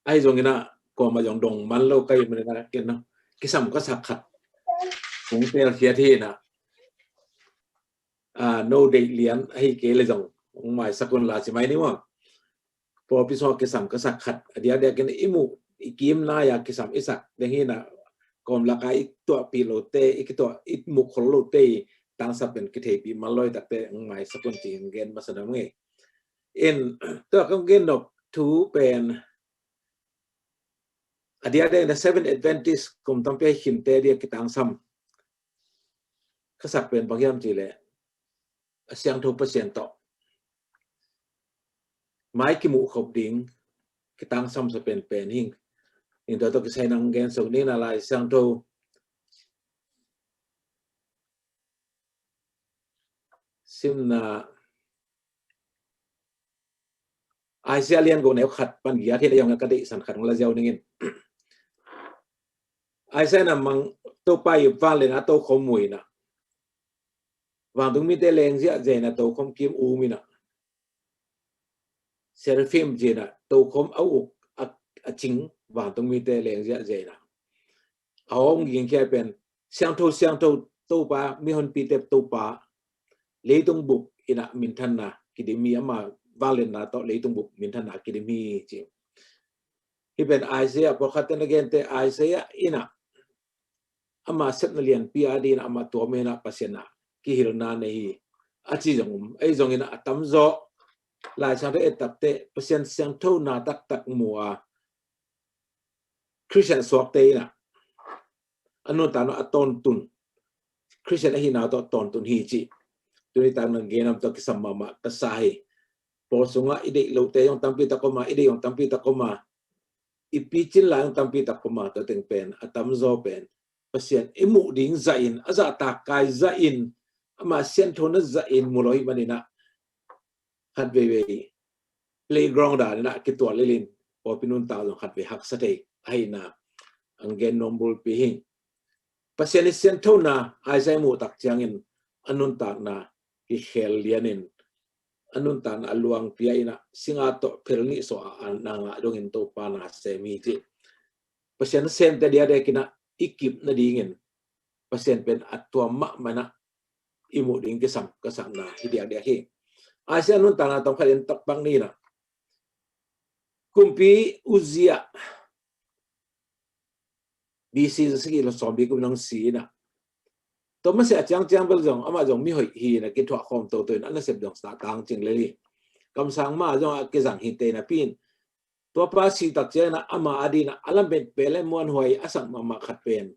Ahi zong ina koma zong dong man lo kai man ina ken na kisam ka sak khat kong tel hiat hi ina. A, no dei lian ahi ke le zong ong mai sakun la si mai ni wa. Pawlpi sung kisam ka sak khat a diakdiak in i muh i kim nai a kisam i sak deng hi na. Kawm laka i tuahpih lote, i kituah i muh khol lote i tangsap pen kitheipih man lo i takte ong mai sakun ci in gen masa dam ngei. In tua kong gen nop thu pen a diakdiak in a Seven Adventist kum tampi a khinte dia kitangsam ka sak pen bang hiam ci le a siangtho Pasian tawh mai kimuh khop ding kitangsam sa penpen hing. In tua tawh kisai nang gen sok ni na Lai Siangtho simna Isaiah lian guk neu khat pan giat hi le yong ka deihsan khat hong la ziau ning in. Isaiah na mang Topa i vanglian a tokhom mu ina. Vantung mite leng ziahziah ina tokhom kim um ina. Seraphim ci ina tokhom a uk a, a cing vantung mite leng ziahziah ina. A hong ging khia pen siangtho siangtho Topa, mihonpite Topa, leitung bup ina minthanna kidim hi, ama vanglianna tawh leitung bup minthanna kidim hi ci. Hi pen Isaiah pawlkhat tena gente Isaiah ina ama sepna lianpi a dina ama tuam ina Pasian a kihilna nei hi a ci zong um. Ei zong ina a tamzaw Lai Siangtho et takte Pasian siangthona taktak mu a Christian suakte ina a nuntakna a tawntun Christian ahina tawh tawntun hi ci. Tuni tak nang genam tawh kisam mahmah ka sa hi. Pawl sungah i deih lote zong tampi tak om a, i deih zong tampi tak om a, i picin lai zong tampi tak om a, tua teng pen a tamzaw pen Pasian i muh ding zahin, a zahtak kai zahin, ama sianthona zahin mu lo hi maninah khat veivei playground dan inah kitual lilin pawlpi nuntak zong khat vei haksa thei ahina ang gen nuam bulpi hi. Pasian i sianthona Isaiah muh tak ciangin a nuntakna kikhel lianin a nuntakna a luang pia inah singa tawh phel nih sawh a na ngah dongin Topa na sem hi ci. Pasian semte diakdiak inah i kip nadingin Pasian pen a tuam mahmah inah i muh ding kisam ka sakna hi diakdiak hi. Isaiah nuntakna tawmkhat in takpak ni inah kumpi Uzziah B C sagih le sawmli kum nang si inah tua masiah ciangciang bel zong amah zong mihoih hi inah kithuah khawm toto in a nasep zong sa tang cing lel hi. Kamsang ma zong a kizang hi te inah pi in tua pa si tak ciang inah ama a dinah a lamet pen le muanhuai a sak mahmah khat pen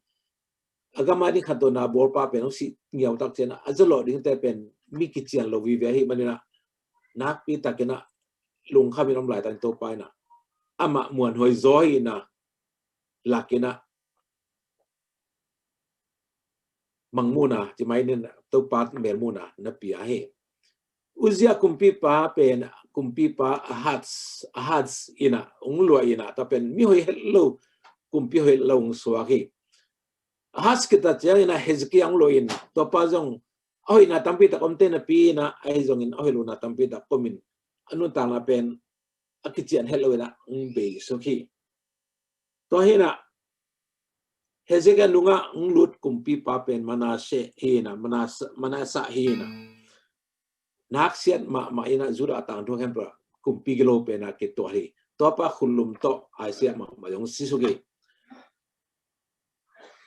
a gam a ding khat tawh na bawlpa pen hong si ngiau tak ciang inah a zalawh dingte pen mi kician lo vive ahi maninah nakpi tak inah lungkham in om laitak in Topa inah amah muanhuai zaw hi inah lak inah mangmuhna ci mai nin Topa melmuhna na pia hi. Uzziah kumpipa pen kumpipa Ahaz, Ahaz inah hong luah inah tua pen mi hoih het lo, kumpi hoih het lo hong suak hi. Ahaz kitat ciang inah Hezekiah hong luah in tua pa zong a hoihna tampi tak omte napi inah ahi zongin a hoih lohna tampi tak om in a nuntakna pen a kician het lo inah hong beisuk hi. Tua hi inah Hezekiah nungah hong lut kumpipa pen Manasseh hi inah, Manasseh, Manasseh hi inah. Naksiat mahmah inah Judah a tangthu khempeuh kumpi gilo pen a kituah hi. Tua pa khullum tawh Isaiah mahmah zong sisuk hi.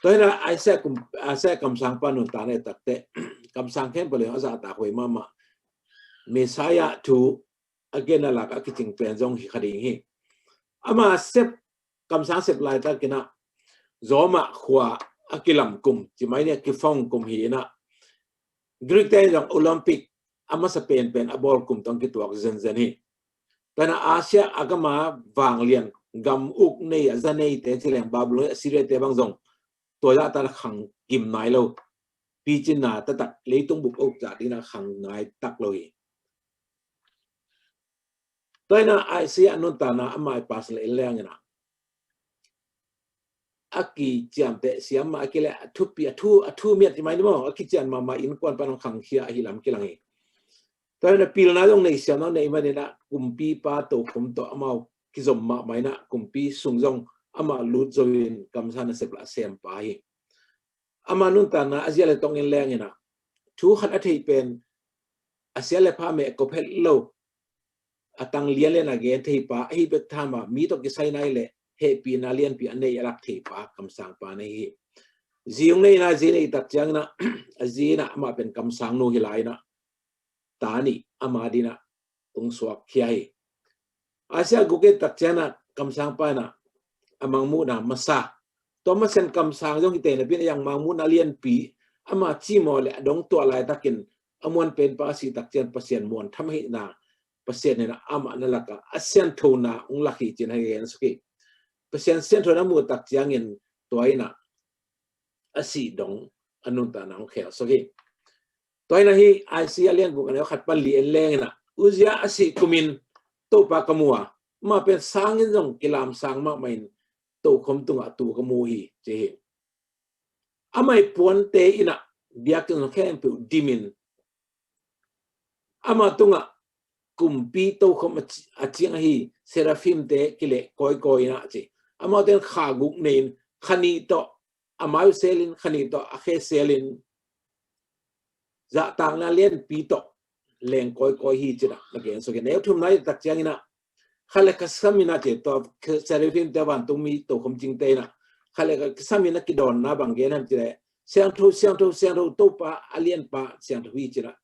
Tua hi inah Isaiah kum, Isaiah kamsangpa nuntakna takte kamsang khempeuh le a zahtak huai mahmah Messiah thu a genna lak a kicing pen zong hi kha ding hi. Ama sep kamsang sep laitak inah Roma khua a kilam kum ci mai ni a kifong kum hi inah Greek te in zong Olympic a masa penpen a bawl kum tawh kituak zenzen hi. Tua inah Asia a gama vanglian gam uk nei a za neite ci leng Babylon Assyria te bang zong tua zahtan a khang gim nai lo. Picinna taktak leitung bup uk zah dingin a khang nai tak lo hi. Tua inah Isaiah nuntakna amah i pasal in leng inah a kiciamteh siam mah a kileh a thupi, a thu, a thu miat i mai ni maw, a kician mahmah innkuan pan hong khangkhia ahi lam kilang hi. Tua hi na pilna zong nei siam nang nei manin ah kumpipa tokhom tawh amau kizom mahmah in ah kumpi sung zong amah lut zo in kamsang nasep lah a sem pa hi. Ama nuntakna a zia le tongin leng in ah thu khat a thei pen a sia le pha meh kop het lo a tang lian lian a gen thei pa ahi bek tham a mi tawh kisai nai le hehpihna lianpi a nei a lak thei pa kamsang pa na hi hi. Zi ung nei in ah zi nei tak ciangin ah a zi in ah amah pen kamsang nu hi lai in ah ta nih ama din ah tung suak khia hi. A sia guk et tak ciangin ah kamsang pa in ah a mangmuhna masa, tua masa in kamsang zong hi te napi in ah a mangmuhna lianpi ama cimawh le a dong tuah laitakin a muan pen pa a sih tak ciang Pasian muan tham ahihna Pasian in ah amah na lak a a sianthona hong lak hi ci-in hong gen suk hi. Pasian sianthona mu tak ciangin tua in ah a sih dong a nuntakna hong khel suk hi. Tua hi na hi Isaiah lian guk a neu khat pan li en leng in ah Uzziah a sih kumin Topa ka mu a, amah pen sangin zong kilamsang mahmah in tokhom tungah tu ka mu hi ci hi. Amah i puante in ah biakinn zong khempeuh dimin amah tungah kumpi tokhom a ci-, a ciang ahi seraphimte kileh kawikawi in ah ci. Amau ten kha guk nei in kha nih tawh a mai uh selin kha nih tawh a khe selin zahtakna lianpi tawh leng kawikawi hi ci-in ah na gen suk hi. Neu thumna i tak ciangin ah kha le kha sam in ah ci, tua seraphimte vantungmi tokhom cingte in ah kha le kha sam in ah kidawnna bang gen hiam ci leh siangtho, siangtho, siangtho Topa a lianpa siangtho hi ci-in ah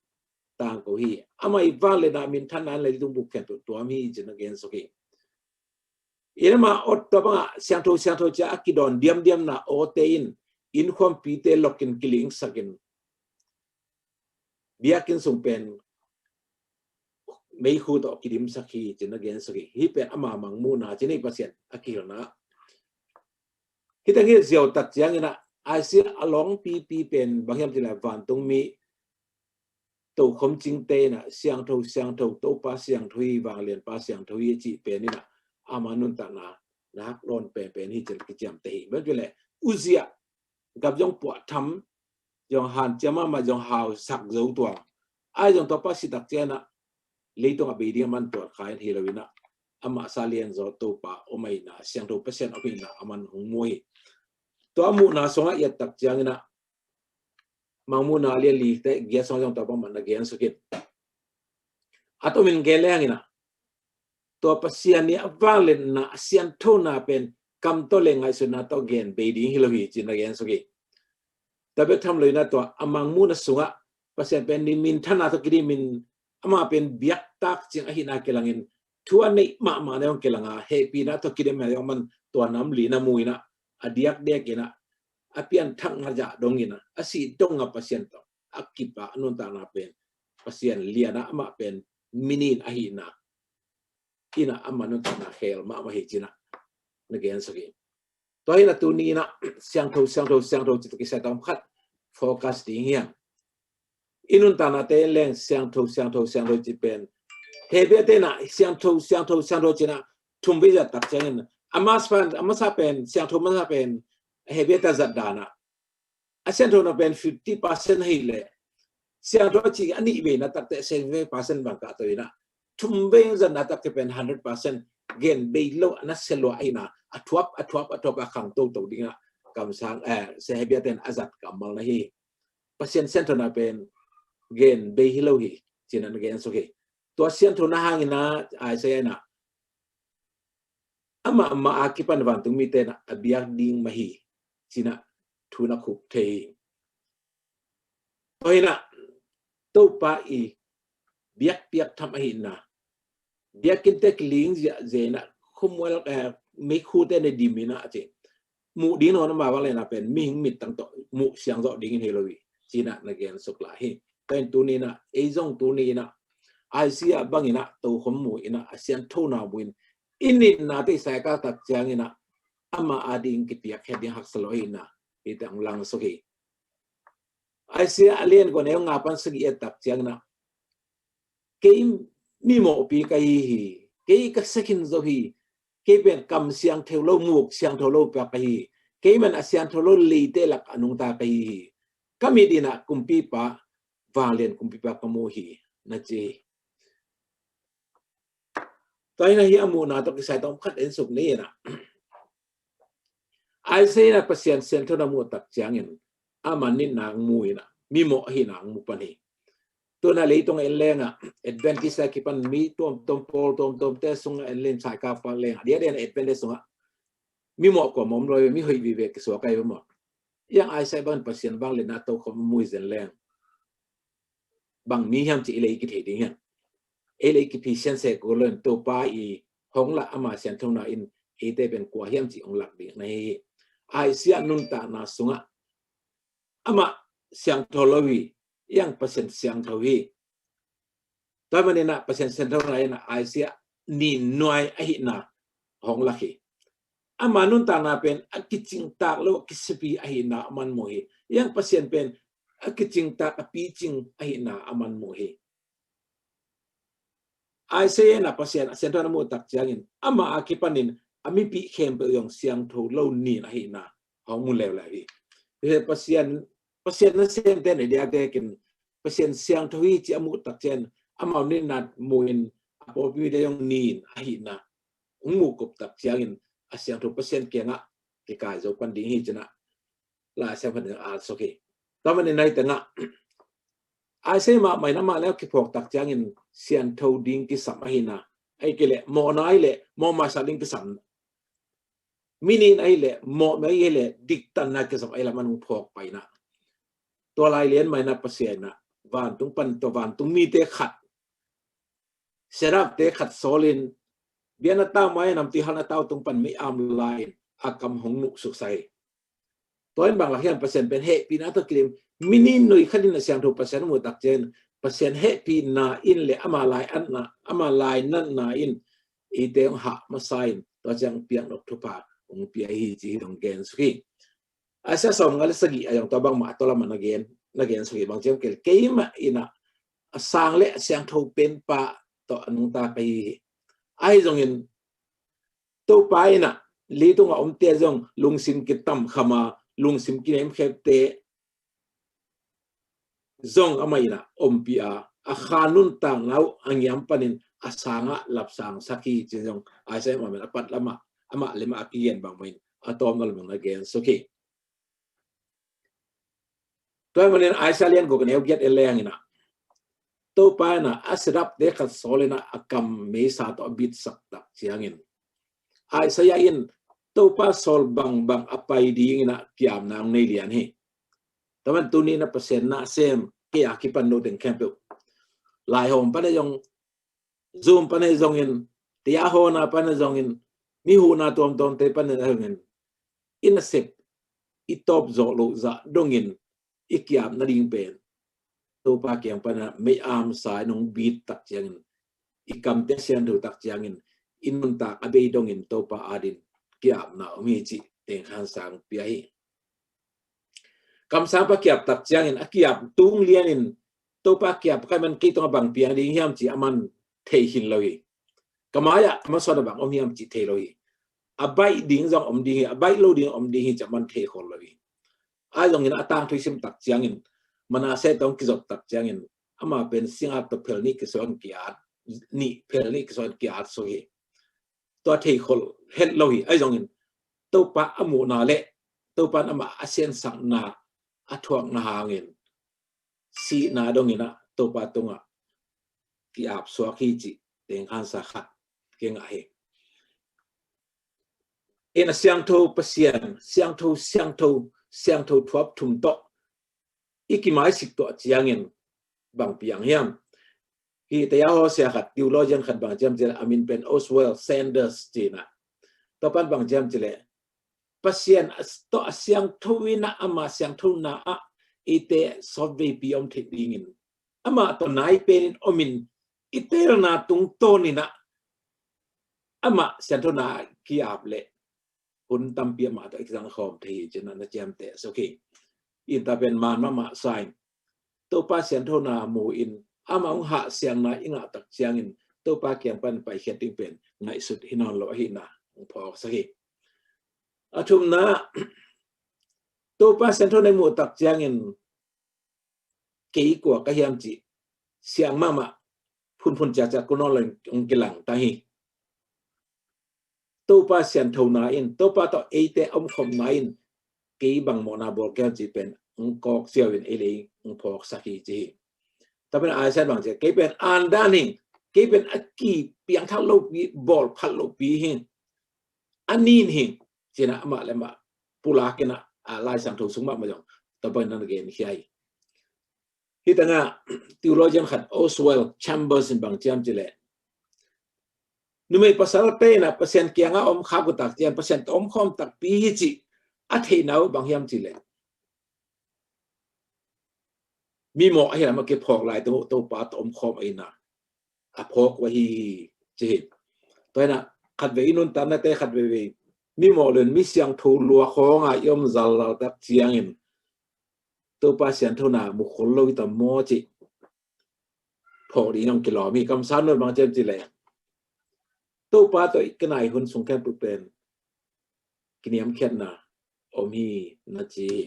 tangko hi. Amah i vangliatna minthanna in leitung bup khempeuh tuam hi ci-in ah gen suk hi. In amah awt tua bangah siangtho, siangtho ci-a a kidawn diamdiamna awte in innkuanpihte lokin kilingsakin biakinn sung pen meikhu tawh kidimsak hi ci-in ah gen suk hi. Hih pen ama mangmuhna ci-in ah Pasian a kihilhna. Hih teng hi ziau tak ciangin ah Isaiah a lawng pipi pen bang hiam ci leh vantungmi tokhom cingte in ah siangtho, siangtho Topa siangtho hi, vanglianpa siangtho hi a cih pen in ah ama nuntakna na hak lawn penpen hi ci-in kiciamteh hi. Bang ci leh Uzziah gam zong puah tham, zong hanciam mahmah, zong hausak zo tuang. Ai zong tua pa sih tak ciangin ah leitung a bei ding a man tuat kha in hi lo in ah amah sa lian zaw Topa om ahihna, siangtho Pasian om ahihna a man hong mu hi. Tua muhna sungah i et tak ciangin ah mangmuhna lian li te giat sungah zong tua bangmah na gen suk hi. A tomin gen leng in ah tua Pasian i a vangliatna a sianthona pen kam tawh le ngaihsutna tawh gen bei ding hi lo hi ci-in na gen suk hi. Tua bek tham lo in ah tua a mangmuhna sungah Pasian pen ni minthanna tawh kidimin amah pen biaktak ciang ahihna kilangin thu a neih mahmah na hong kilang a hehpihna tawh kidim na hong man tua nam li na mu in ah a diakdiak in ah a pianthakna zah dong in ah a sih dong a Pasian tawh a kip a nuntakna pen Pasian lian a amah pen mi nin ahihna in ah amah nuntakna khel mahmah hi ci-in ah na gen suk hi. Tua hi in ah tuni in ah siangtho, siangtho, siangtho ci-in kisai tawm khat focus ding hi hang. I nuntaknate leng siangtho, siangtho, siangtho ci pen Hebru te in ah siangtho, siangtho, siangtho ci-in ah thum vei zat tak ciangin a masa pen, a masa pen, siangtho masa pen Hebru te zat dan ah a sianthona pen fifty percent ahih leh siangtho a ci a nih veina tak teh seventy five percent bang kah to in ah thum vei zatna tak teh pen hundred percent gen bei lo a nasia lua ahihna a thuap, a thuap, a thuap a khang toto ding ah kamsang, eh, Hebru te in a zat kammal na hi. Pasian sianthona pen gen bei hi lo hi ci-in ah na gen suk hi. Tua sianthona hangin ah Isaiah in ah amah, amah a kipan vantungmite in ah a biak ding mah hi ci-in ah thu na khup thei hi. Tua hi in ah Topa i biakpiak tham ahihna biakinn te kiling ziahziah in ah khumual, eh, meikhute na dim in ah ci muh ding nawn a, mah vangliatna pen mihing mittang tawh muh siang zawh dingin hi lo hi ci-in ah na gen suk lai hi. Tua hi in tuni in ah ei zong tuni in ah Isaiah bang in ah tokhom mu in ah a sianthona mu in i nitna te i saikak tak ciangin ah amah a ding kipiak het ding haksa lo ahihna hih teng hong lang suk hi. Isaiah a lian kua neu nga pan sagih et tak ciangin ah kei mimawhpi ka hi hi, kei ka sekhin zo hi, kei pen kam siangtho lo, muk siangtho lo piak ka hi, Keiman a siangtho lo leite lak a nungta ka hi hi. Ka mit in ah kumpipa, vanglian kumpipa ka mu hi, na ci hi. Tua hi a, hih a muhna tawh kisai tawm khat en suk ni in ah, Isaiah in ah Pasian siangthona muh tak ciangin ama nitna hong mu in ah, mimawh ahihna hong mu pan hi. Tu in ah leitung en leng ah, Adventist a kipan mi tuamtuam, pawl tuamtuamte sungah en leng, Saikau pa leng ah, dia dia Adventist sungah mimawh kuamah om lo, mi hoih vive kisuak ahi ve maw. Hih Isaiah bangin Pasian vangliatna tokhom mu hi zen leng, bang mi hiam cih ei le ei kithei ding hiam? Ei le ei kiphi sianse kul lo in, Topa i hong lah ama sianthona in eite pen kua hiam cih hong lak ding na hi hi. Isaiah nuntakna sungah amah siangtho lo hi, hih Pasian siangtho hi. Tua manin ah Pasian sianthona in ah Isaiah nin nuai ahihna hong lak hi. Ama nuntakna pen a kicingtak lo, a kisiapi ahihna aman mu hi. Hih Pasian pen a kicingtak, a picing ahihna aman mu hi. Isaiah in ah Pasian a sianthona muh tak ciangin ama a kipanin a mipih khempeuh zong siangtho lo nin ahihna hong mu leuleu hi. Pasian, Pasian nasemte na diakte kin Pasian siangtho hi ci a muh tak ciangin amau nitna mu in a pawlpi mite zong nin ahihna hong mu kop tak ciangin a siangtho Pasian kiangah kikai zo pan ding hi ci in ah Lai Siangtho in ah at suk hi. Tua manin nai tengah Isaiah mahmah in amah le a kiphawk tak ciangin siangtho ding kisam ahihna, ahih kei leh mawhna ahih leh mawh maisak ding kisam, mi nin ahih leh mawh maisak ahih leh diktanna kisam ahi lam a hong phawk pai in ah, tua lai lian mah in ah Pasian in ah vantung pan tua vantung mite khat, serafte khat sawlin, biakna tau mai-ah namtui halna tau tung pan mei-am la-in a kam hong nuh suksa hi. Tua in bang lak hiam? Pasian pen hehpihna tawh kilim, mi nin nui khat in a siangtho Pasian a muh tak ciangin Pasian hehpihna in le ama lainatna, ama lainatna in eite hong hah masa in tua ciang piaknop thupha hong pia hi ci hi dong gen suk hi. Isaiah sawmnga le sagih a zong tua bangmah a tua lamah na gen, na gen suk hi. Bang ci hiam cih leh keimah in ah a sang le a siangtho penpa tawh a nungta ka hi hi. Ahi zongin Topa in ah leitung a omte zong lungsim kitamkham a, lungsim kinemkhemte zong amah in ah ompih a, a kha nuntakna uh a ngiam panin a sangah lapsangsak hi ci-in zong Isaiah mahmah in a pat lamah amah le amah a kigen bang mah in a tawmna lamah na gen suk hi. Tua ahih manin Isaiah lian guk a neu giat en leng in ah, Topa in ah a serafte khat sawl in ah a kam meisa tawh a bitsak tak ciangin Isaiah in Topa sawl bangbang a pai ding in ah ki-apna hong nei lian hi. Tua man tuni in ah Pasian nasem, kei a kipan no teng khempeuh, laihawm pan ahi zong, Zoom pan ahi zongin, tayahawna pan ahi zongin, mi huhna tuamtuamte pan ahi zongin, i nasep i tawp zawh loh zah dongin i ki-ap nading pen Topa kiang pan a mei-am sa in hong bit tak ciangin, i kamte siangtho tak ciangin, i nuntak a bei dongin Topa adin ki-apna om hi cih tengkhan sa hong pia hi. Kamsangpa ki-ap tak ciangin a ki-ap tung lianin Topa ki-ap ka hih man kei tungah bang piang ding hiam cih aman thei khin lo hi. Ka mai-ah ka masuan a bang om hiam cih thei lo hi. A baih ding zong om ding hi, a baih lo ding om ding hi cih aman thei khol lo hi. Ahi zongin a tangthu i sim tak ciangin, Manasseh tawh hong kizop tak ciangin, ama pen singap tawh phel nih kisuan ki-at, nih phel nih kisuan ki-at suk hi. Tua thei khol het lo hi. Ahi zongin Topa a muhna le Topa in amah a siansakna a thuakna hangin sihna dongin ah Topa tungah ki-ap suak hi cih tengkhan sa khat kingah hi. In a siangtho Pasian, siangtho, siangtho, siangtho thuap thum tawh i kimaisik tuah ciangin bang piang hiam? Hih tayahawsia khat, theologian khat bang ci hiam cih leh, a min pen Oswald Sanders ci-in ah, tua pan bang ci hiam cih leh, Pasian a, tawh a siangtho in ah ama siangthona ah eite sawtveipi om theih dingin, amah tawh nai penin omin i teelna tungtawnin ah amah sianthona ah ki-ap leh hun tampi amah tawh i kizang khawm thei hi ci-in ah na ciamteh suk hi. In tua pen man mahmah sa in, Topa sianthona mu in amah hong hahsiangna i ngah tak ciangin Topa kiang pan paikhiat ding pen ngaihsut hi nawn lo ahihna hong phawksak hi. A thumna, Topa siangtho na i muh tak ciangin kei kua ka hiam cih siang mahmah phunphun ciakciak ku nawn lo in hong kilang ta hi. Topa sianthona in, Topa tawh eite a omkhopna in kei bang mawhna bawl ka hiam cih pen hong kawk ziau in ei le ei hong phawksak hi ci hi. Tua pen Isaiah bang ci a, kei pen andan hing, kei pen a kipiangthak lopi, bawl phat lopi hing, a nin hing, ci-in ah amah le amah pulak in ah, a Lai Siangtho sung mahmah zong tua bangin na genkhia hi. Hih tangah theologian khat Oswald Chambers in bang ci hiam cih leh, numei pasalte in ah Pasian kiangah om khak uh tak ciang Pasian tawh omkhawm takpi hi cih a theihna uh bang hiam cih leh, mimawh ahi lam a kiphawk lai teng uh Topa tawh omkhawm ahi na a phawk uh ahi hi ci hi. Tua hi na khatvei i nuntaknate khatvei vei mimawh le misiangtho lua khawngah i om zalzal tak ciangin Topa sianthona mukhol lo hi ta maw cih phawk ding hong kilawm hi. Kamsang nop bang ci hiam cih leh, Topa tawh i kinai hun sung khempeuh pen kiniamkhiatna om hi na ci hi.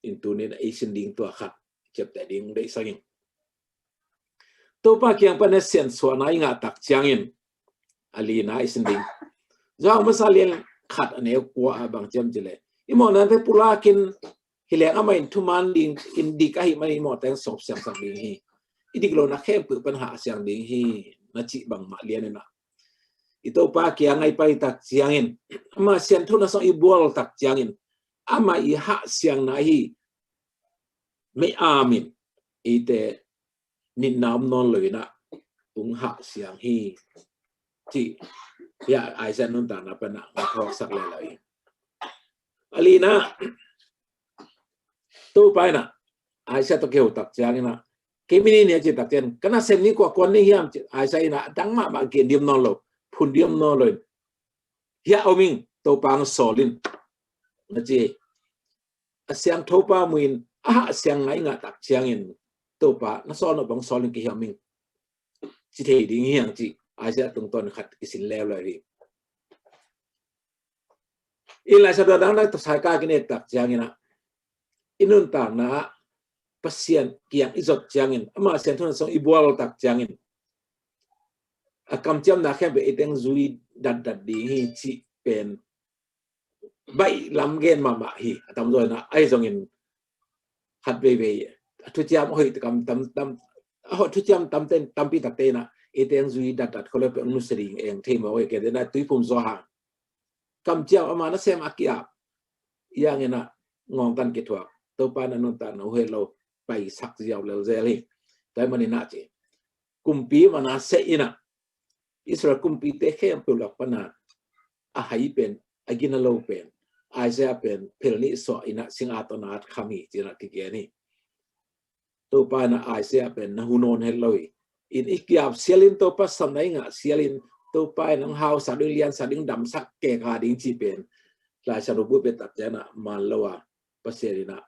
In tuni-in ei sin ding tua khat ciapteh ding deihsak ing. Topa kiang pan a siansuahna i ngah tak ciangin a lina i sin ding. Johan masa lian khat a neu kua ah bang ci hiam cih leh, i mawhnate pulakin hi leng amah in thuman ding in dik ahih manin i mawhte hong sawp siangsak ding hi. I dik lohna khempeuh pan hah siang ding hi na cih bangmah lian in ah i Topa kiangah i pai tak ciangin, ama sianthona sungah i bual tak ciangin, ama i hah siangna hi. Mei-am in eite nitna om nawn lo in ah hong hah siang hi cih hiah Isaiah nuntakna pan ah hong phawksak lel lo hi. A lina Topa in ah Isaiah tawh kiho tak ciangin ah, kei mi ni ni a ci tak ciang, ka nasem ni kua kuan ni hiam ci Isaiah in ah a dang mahmah gen diam nawn lo, phun diam nawn lo in, hiah om ing, Topa hong sawl in na ci hi. A siangtho pa mu in a hah siang ngai ngah tak ciangin Topa na sawl nop bang sawl in kihiam ing ci thei ding hi hang ci Isaiah tungtawn khat kisin leuleu hi. I Lai Siangtho dang dang tawh sai ka kinek tak ciangin ah i nuntakna ah Pasian kiang i zot ciangin ama sianthona sung i bual tak ciangin a kamciamna khempeuh i teng zui datdat ding hi cih pen baih lam gen mahmah hi. A tamzaw in ah ahi zongin khat veivei a thuciam a hoih tam tam tam a hoih thuciam tamte tampi takte in ah i teng zui datdat kholo peuh nusia ding eng thei mawk hi. Kei te na tuiphum zaw hang kamciam ama nasem a kiap i ang in ah ngawngtan kithuak Topa na nuntakna uh heh lo paisak ziau lelzel hi. Tua ahih manin ah ci kumpi Manasseh in ah Israel kumpite khempeuh lak pan a a hai pen a gina lo pen Isaiah pen phel nih suah in ah sing at tawh na at kham hi ci-in ah kigen hi. Topa in ah Isaiah pen na hu nawn het lo hi. In i kiap sial in Topa sam na i ngah sial in Topa in hong hausak ding liansak ding damsak keka ding ci pen Lai Siangtho buppi tak ciang ah man lo a Pasian in ah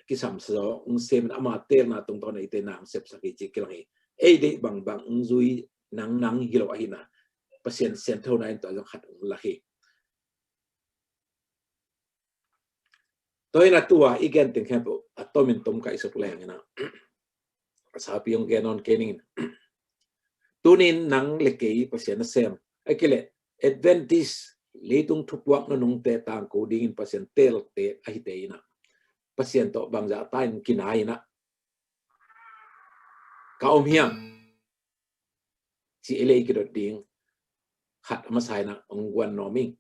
kisam sa zaw hong sem in ama teelna tungtawn a eite na hong sepsak hi ci kilang hi. Ei deih bangbang hong zui nangnang hi lo ahihna Pasian sianthona in tua zong khat hong lak hi. Tua in ah tua i gen teng khempeuh a tomin tom ka i suk leng in ah a sapi hong gen nawn kei ning in. Tunin nang le kei Pasian nasem a kileh Adventist leitung thupuak nunungte tangko dingin Pasian teelte ahite in ah Pasian tawh bangzah ta in kinai in ah ka om hiam ci ei le ei kidot ding khat a masa in ah hong guan nuam ing.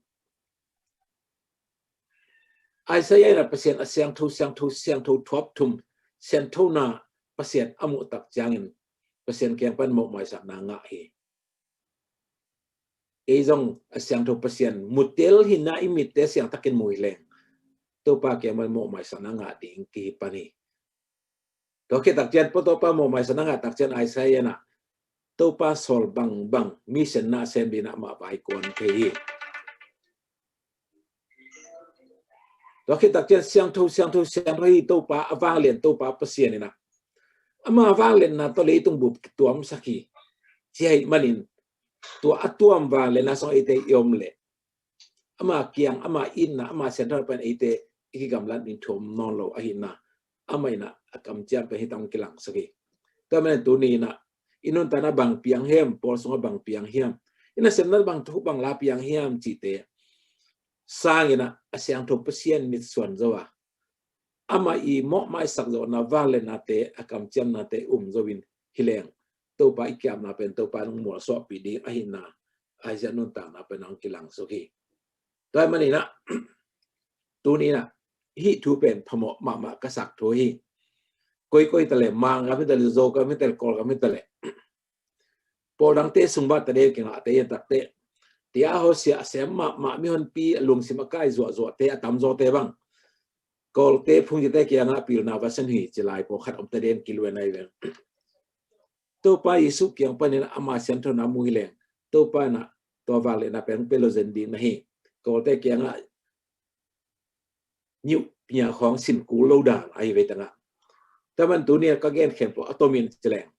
Isaiah in ah Pasian a siangtho siangtho siangtho thuap thum sianthona Pasian a muh tak ciangin Pasian kiang pan mawhmaisakna ngah hi. Ei zong a siangtho Pasian mutel hi na i mitte siangtakin mu hi leng Topa kiang pan mawhmaisakna ngah ding kihi pan hi. Tua khit tak ciang Topa mawhmaisakna ngah tak ciang Isaiah in ah Topa sawl bangbang mi sianna sem ding in ah amah vai kuan thei hi. Tua khit tak ciang siangtho siangtho siangtho hi Topa a vanglian Topa Pasian in ah ama vanglianna tawh leitung bup kituamsak hi. Ci ahih manin tua a tuam vanglianna sung eite i om leh ama kiang ama itna ama sianthona pan eite i kigamlat ding thu om nawn lo ahihna, amah in ah a kamciam pen hih tawh hong kilangsak hi. Tua manin tuni in ah i nuntakna bang piang hiam, pawl sungah bang piang hiam, i nasepna bang thu bang la piang hiam cihte sangin ah a siangtho Pasian mitsuan zo a, amah i mawhmaisak zawhna vangliatnate, a kamciamnate um zo in hi leng, Topa i kiamna pen Topa in hong mualsuahpih ding ahihna, Isaiah nuntakna pen hong kilangsak hi. Tua ahih manin ah tuni in ah hih thu pen phamawh mahmah ka sak thu hi. Koikoi ta leh, Mangkam hi ta leh, Zogam hi ta leh, Kawlgam hi ta leh, pawl dangte sung bang ta den kingahte hi takte, tia hawsia a sem mahmah, mihonpi a lungsim a kai zuahzuahte, a tamzawte bang Kawlte phungcite kiangah pilna va sem hi ci lai pawlkhat om ta den, kiluen ahi ven. Topa Jesuh kiang panin ama sianthona mu hi leng, Topa in ah tua vangliatna pen hong pia lo zen ding na hi. Kawlte kiangah niuh pia khawng sin kul lo dan ahi ve tangah. Tua manin tuni a ka gen khempeuh a tomin ci leng,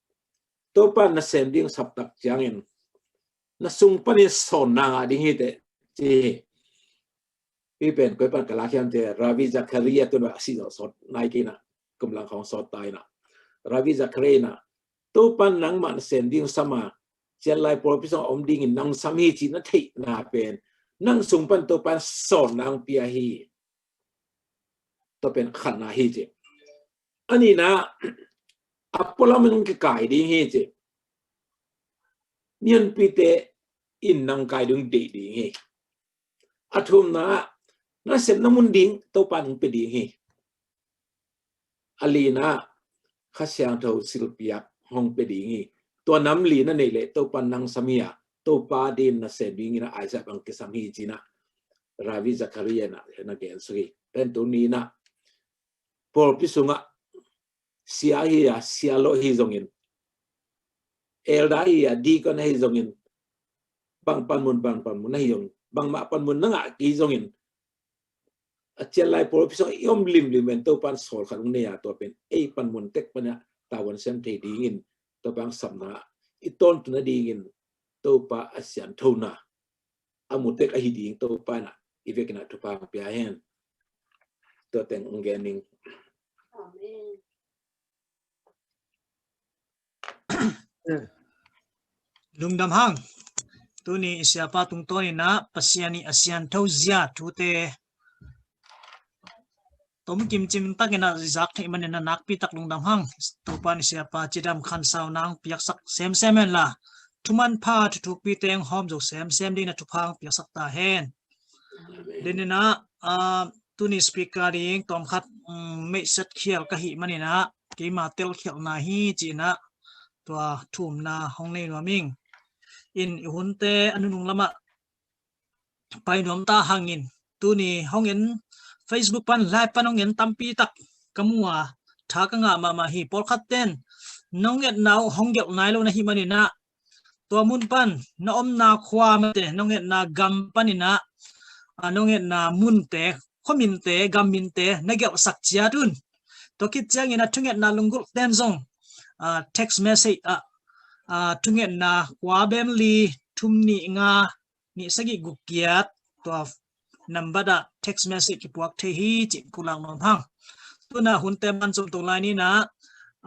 Topa in nasem ding sap tak ciangin na sung panin sawnna ngah ding hi teh ci hi. Hih pen koi pan ka lak hiam cih leh, Ravi Zacharias, tu in ah a si zawh sawt nai kei in ah, kum lang khawng sawt ta in ah, Ravi Zacharias in ah, Topa in nangmah nasem ding sam a, cianlai pawlpi sungah om dingin nang sam hi cih na theihna pen, nang sung pan Topa in sawnna hong pia hi. Tua pen khatna hi ci. A nihna, a pualam in hong kikai ding hi ci. Mihonpite in nang kai ding deih ding hi. A thumna, nasepna mun ding Topa in hong pia ding hi. A lina, Kha Siangtho silpiak hong pia ding hi. Tua nam li na neih leh Topa in nang sam hi a, Topa adingin nasem dingin a Isaac bang kisam hi ci in ah Ravi Zacharias in ah na gen suk hi. Pen tuni in ah pawlpi sungah sia hi a, sia lo hi zongin, elder hi a, deacon hi zongin, bang panmun, bang panmun na hi zongin, bangmah panmun na ngah kei zongin, a cianlai pawlpi sungah i om limlim in Topa in sawl khat hong nei a, tua pen ei panmun tek pan ah tavuan sem thei dingin, Topa hong sapna i tawntung nadingin Topa a sianthona a mu tek ahi ding Topa in ah i vekin ah thupha hong pia hen. Tua teng hong gen ning. Amen. Lungdam hang. Tuni i siapa tungtawn in ah Pasian i a siantho zia thute tomkim cimtak in ah zak theih manin ah nakpi tak lungdam hang. Topa in i siapa cidam khansau nang piaksak semsem hen la, thuman pha thuthukpite hong hawm zo semsem dingin ah thupha hong piaksak ta hen. Amen. Deni in ah, ah, tuni speaker ding tawmkhat, um, meihset khial ka hih manin ah keima telkhialhna hi ci in ah tua thumna hong nei nuam ing. In i hunte a nunung lamah pai nuam ta hangin, tuni hong en, Facebook pan, live pan hong en tampi tak ka mu a, tha ka ngah mahmah hi. Pawlkhat ten nong etna uh hong gelh nai lo na hih manin ah, tua mun pan na omna khua mate, nong etna gam panin ah, a, nong etna munte, khuaminte, gamminte na gelhsak ciat un. Tua khit ciangin a thungetna lunggulh ten zong, a, text message ah, a, thungetna kua bem li thum nih nga nih sagih guk giat, tua nambat ah text message kipuak thei hi cih pulak nuam hang. Tu in ah hunte man zom to lai ni in ah,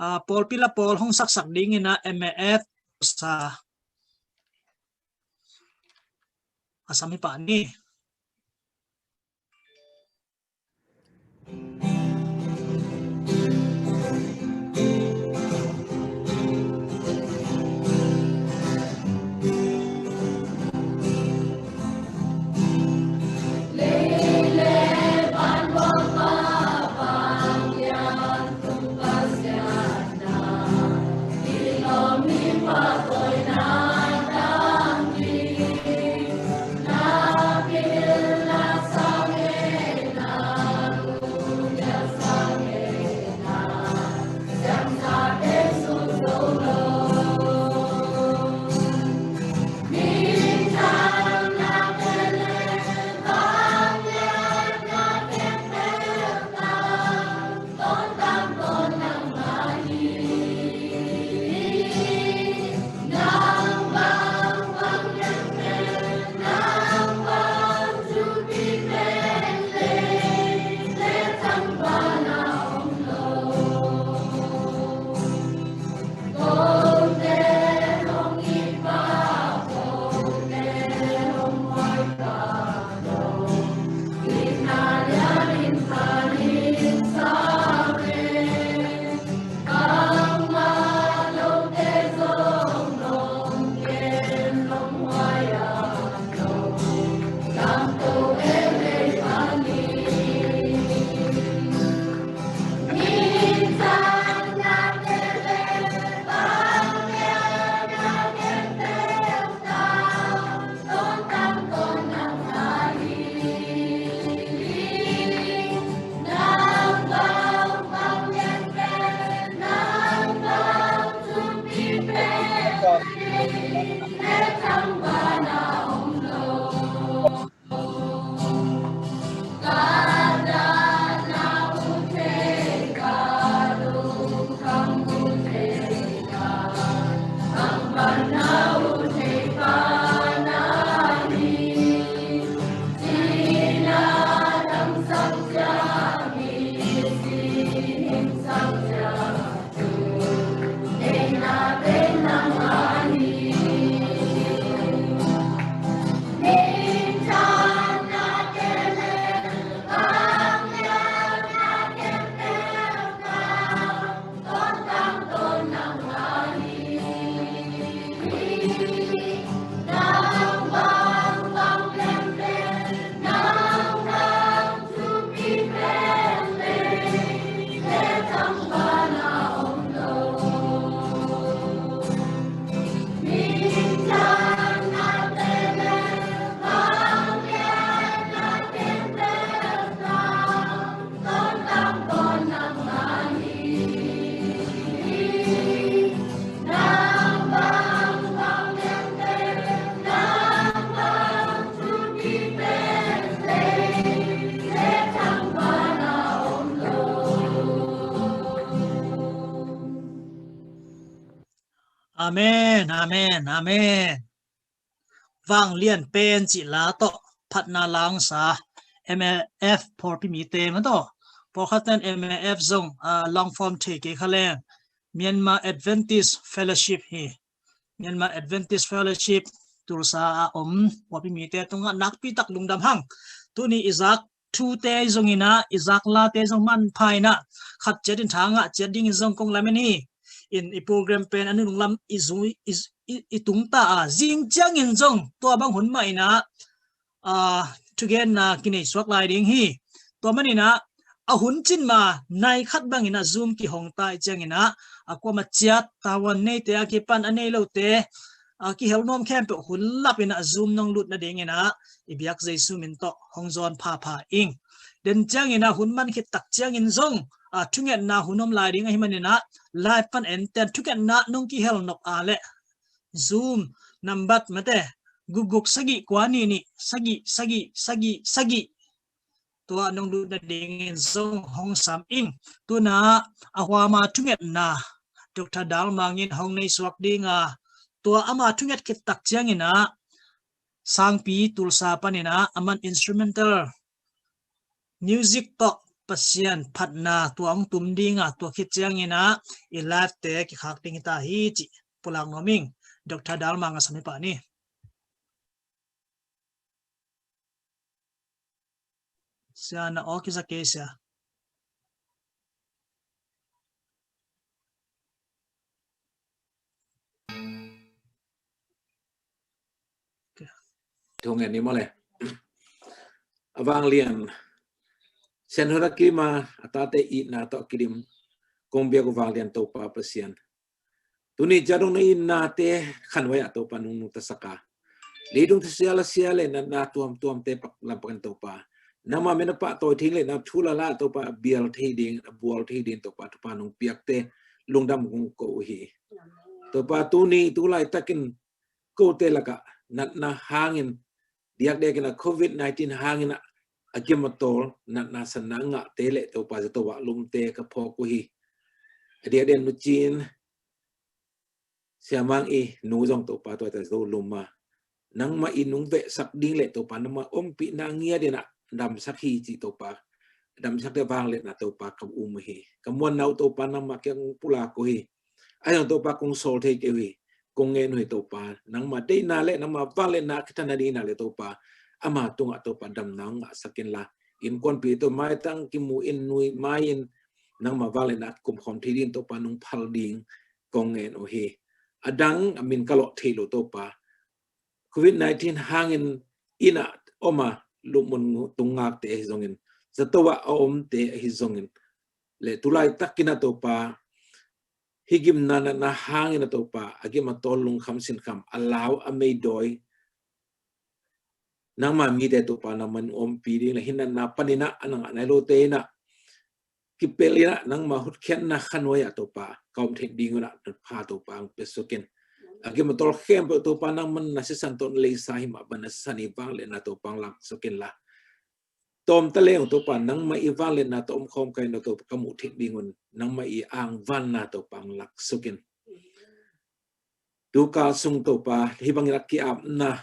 a, pawlpi la pawl hong saksak dingin ah M A F sa a sam hi pah ni. Amen, amen, amen. Vanglian pen cih la tawh phatna la hong sa M F pawlpi mite mah tawh, pawlkhat ten M F zong, ah, long form thei kei kha leng Myanmar Adventist Fellowship hi. Myanmar Adventist Fellowship Tulsa a om pawlpi mite tungah nakpi tak lungdam hang. Tuni i zak thute zong in ah, i zak late zong manpha in ah, khat ciat in tha ngah ciat dingin zong kong lamen hi. In i program pen a nunung lam i zui, i, i, i tung ta a, zing ciangin zong tua bang hun mah in ah, ah, thugenna kinei suak lai ding hi. Tua man in ah, a hun cin ma nai khat bang in ah Zoom kihong ta i ciangin ah, a kuamah ciat, tawan neite a kipan a nei lote, a kihel nuam khempeuh hun lap in ah Zoom nong lut nading in ah, i biak Jesu min tawh hong zawn phapha ing. Den ciangin ah hun man khit tak ciangin zong, a, thungetna hun om lai ding ahih manin ah, live pan en ten thungetna nong kihel nop a leh Zoom nambat mate, guk guk sagih kua nih nih sagih sagih sagih sagih, tua nong lut nadingin zong hong sam ing. Tuna a huama thungetna Doctor Dalmang in hong nei suak ding a, tua ama thunget khit tak ciangin ah, Sangpi Tulsa panin ah, aman instrumental music tawh Pasian phatna tua hong tum ding a, tua khit ciangin ah, i live te kikhak ding hi ta hi cih pulak nuam ing. Doctor Dalmang a sam hi pah ni. Sia na aw kisa kei sia. Thungen ni maw le. A vanglian, Sian Hura Kim a, a tate itna tawh kidim kong biak uh vanglian Topa Pasian, tuni ciat dong na itnate khanhuai ah Topa nungnung tasak a, leitung thusia lasia le natna tuamtuamte pak lam pakin Topa, nangma min a pahtawi thei le na thu lala Topa a bial thei ding, a bual thei ding Topa thupha nong piakte lungdam kong ko uh hi. Topa tuni tu laitakin kote lakah natna hangin diakdiakin a Covid nineteen hangin a, a gim a tawl natna sanna ngahte le Topa zato ah lumte ka phawk uh hi. A diakdiak Nu Cin, Sia Mang i nu zong Topa tua zato lum a, nangma i nung vehsak ding le Topa nangma ompihna ngiat in a damsak hi cih Topa, damsak te vangliatna Topa ka um uh hi. Ka muanna uh Topa nangma kiang pulak uh hi. Ahi zong Topa kong sawl thei kei uh hi. Kong ngen uh hi Topa, nangma deihna le nangma vangliatna a kithanna ding in a le Topa, ama tungah Topa damna hong ngahsak inla, innkuanpihte maitang kimu in nui mai in nangma vangliatna a kikum khawm thei ding Topa nong phal ding kong ngen uh hi. A dang a min ka lawh theih loh Topa, Covid nineteen hangin inn ah om a lupmun tungngakte ahi zongin, zato ah a omte ahi zongin, le tu laitakin a Topa, hih gimna natna hangin a Topa, a gim a tawl lungkham sinkham, a lau a meidawi, nangma mite Topa nangman ompih ding le hih natna panin a, a na ngah nai lote in a kipel in a nangma hotkhiatna khanuai ah Topa ka om theih ding un a thupha Topa hong pia suk in. A gim a tawl khempeuh Topa nangman na sisan tawh na leisa hi mah bang na sisan i vangliatna Topa hong lak suk inla, tawm ta leng Topa nangma i vangliatna tawh om khawm ka hi na Topa ka muh theih ding un nangma i angvanna Topa hong lak suk in. Tu kal sung Topa hih bangin a ki-apna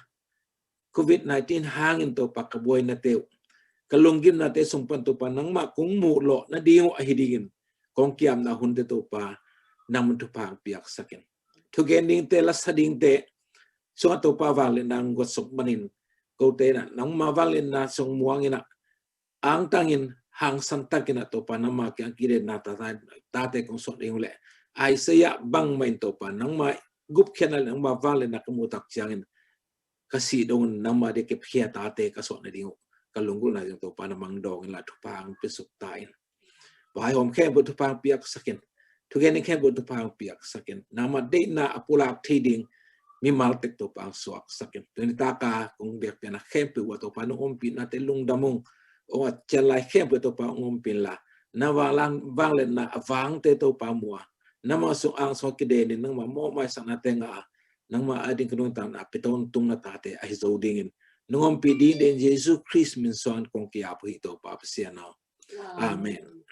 Covid nineteen hangin Topa ka buainate uh, ka lunggimnate sung pan Topa nangmah kong muh lawh nading uh ahi dingin kong ki-apna hunte Topa nangman thupha hong piaksak in. Thugen dingte, lasa dingte sungah Topa vangliatna hong guatsuk manin, kote in a nangma vangliatna sung muang in a, angtangin hangsan takin a Topa nangma kiang kidenna ta, ta, tate kong sawh ding uh leh, Isaiah bangmah in Topa nangma gupkhiatna le nangma vangliatna ka muh tak ciangin ka sih dong un nangma dia kipkhia tate ka sawh nading uh ka lunggulhna ding Topa nangmah hong dawng inla thupha hong pia suk ta in. Vaihawm khempeuh thupha hong piaksak in. Thugen ding khempeuh thupha hong piaksak in. Nangma deihna a pulak thei ding mimal tek Topa hong suaksak in. Tuni taka kong biakpiakna khempeuh uh a Topa nong ompihnate lungdam ung. Hong a cian lai khempeuh Topa hong ompih inla, na vanglang, vangliatna a vangte Topa mu a, nangma sung angsung a kidenin nangma mawhmaisaknate ngah a, nangma ading ka nuntakna a pia tawntung na tate ahi zo dingin nong ompih ding den Jesu Khrist min suangin kong ki-ap uh hi Topa Pasian aw. Amen.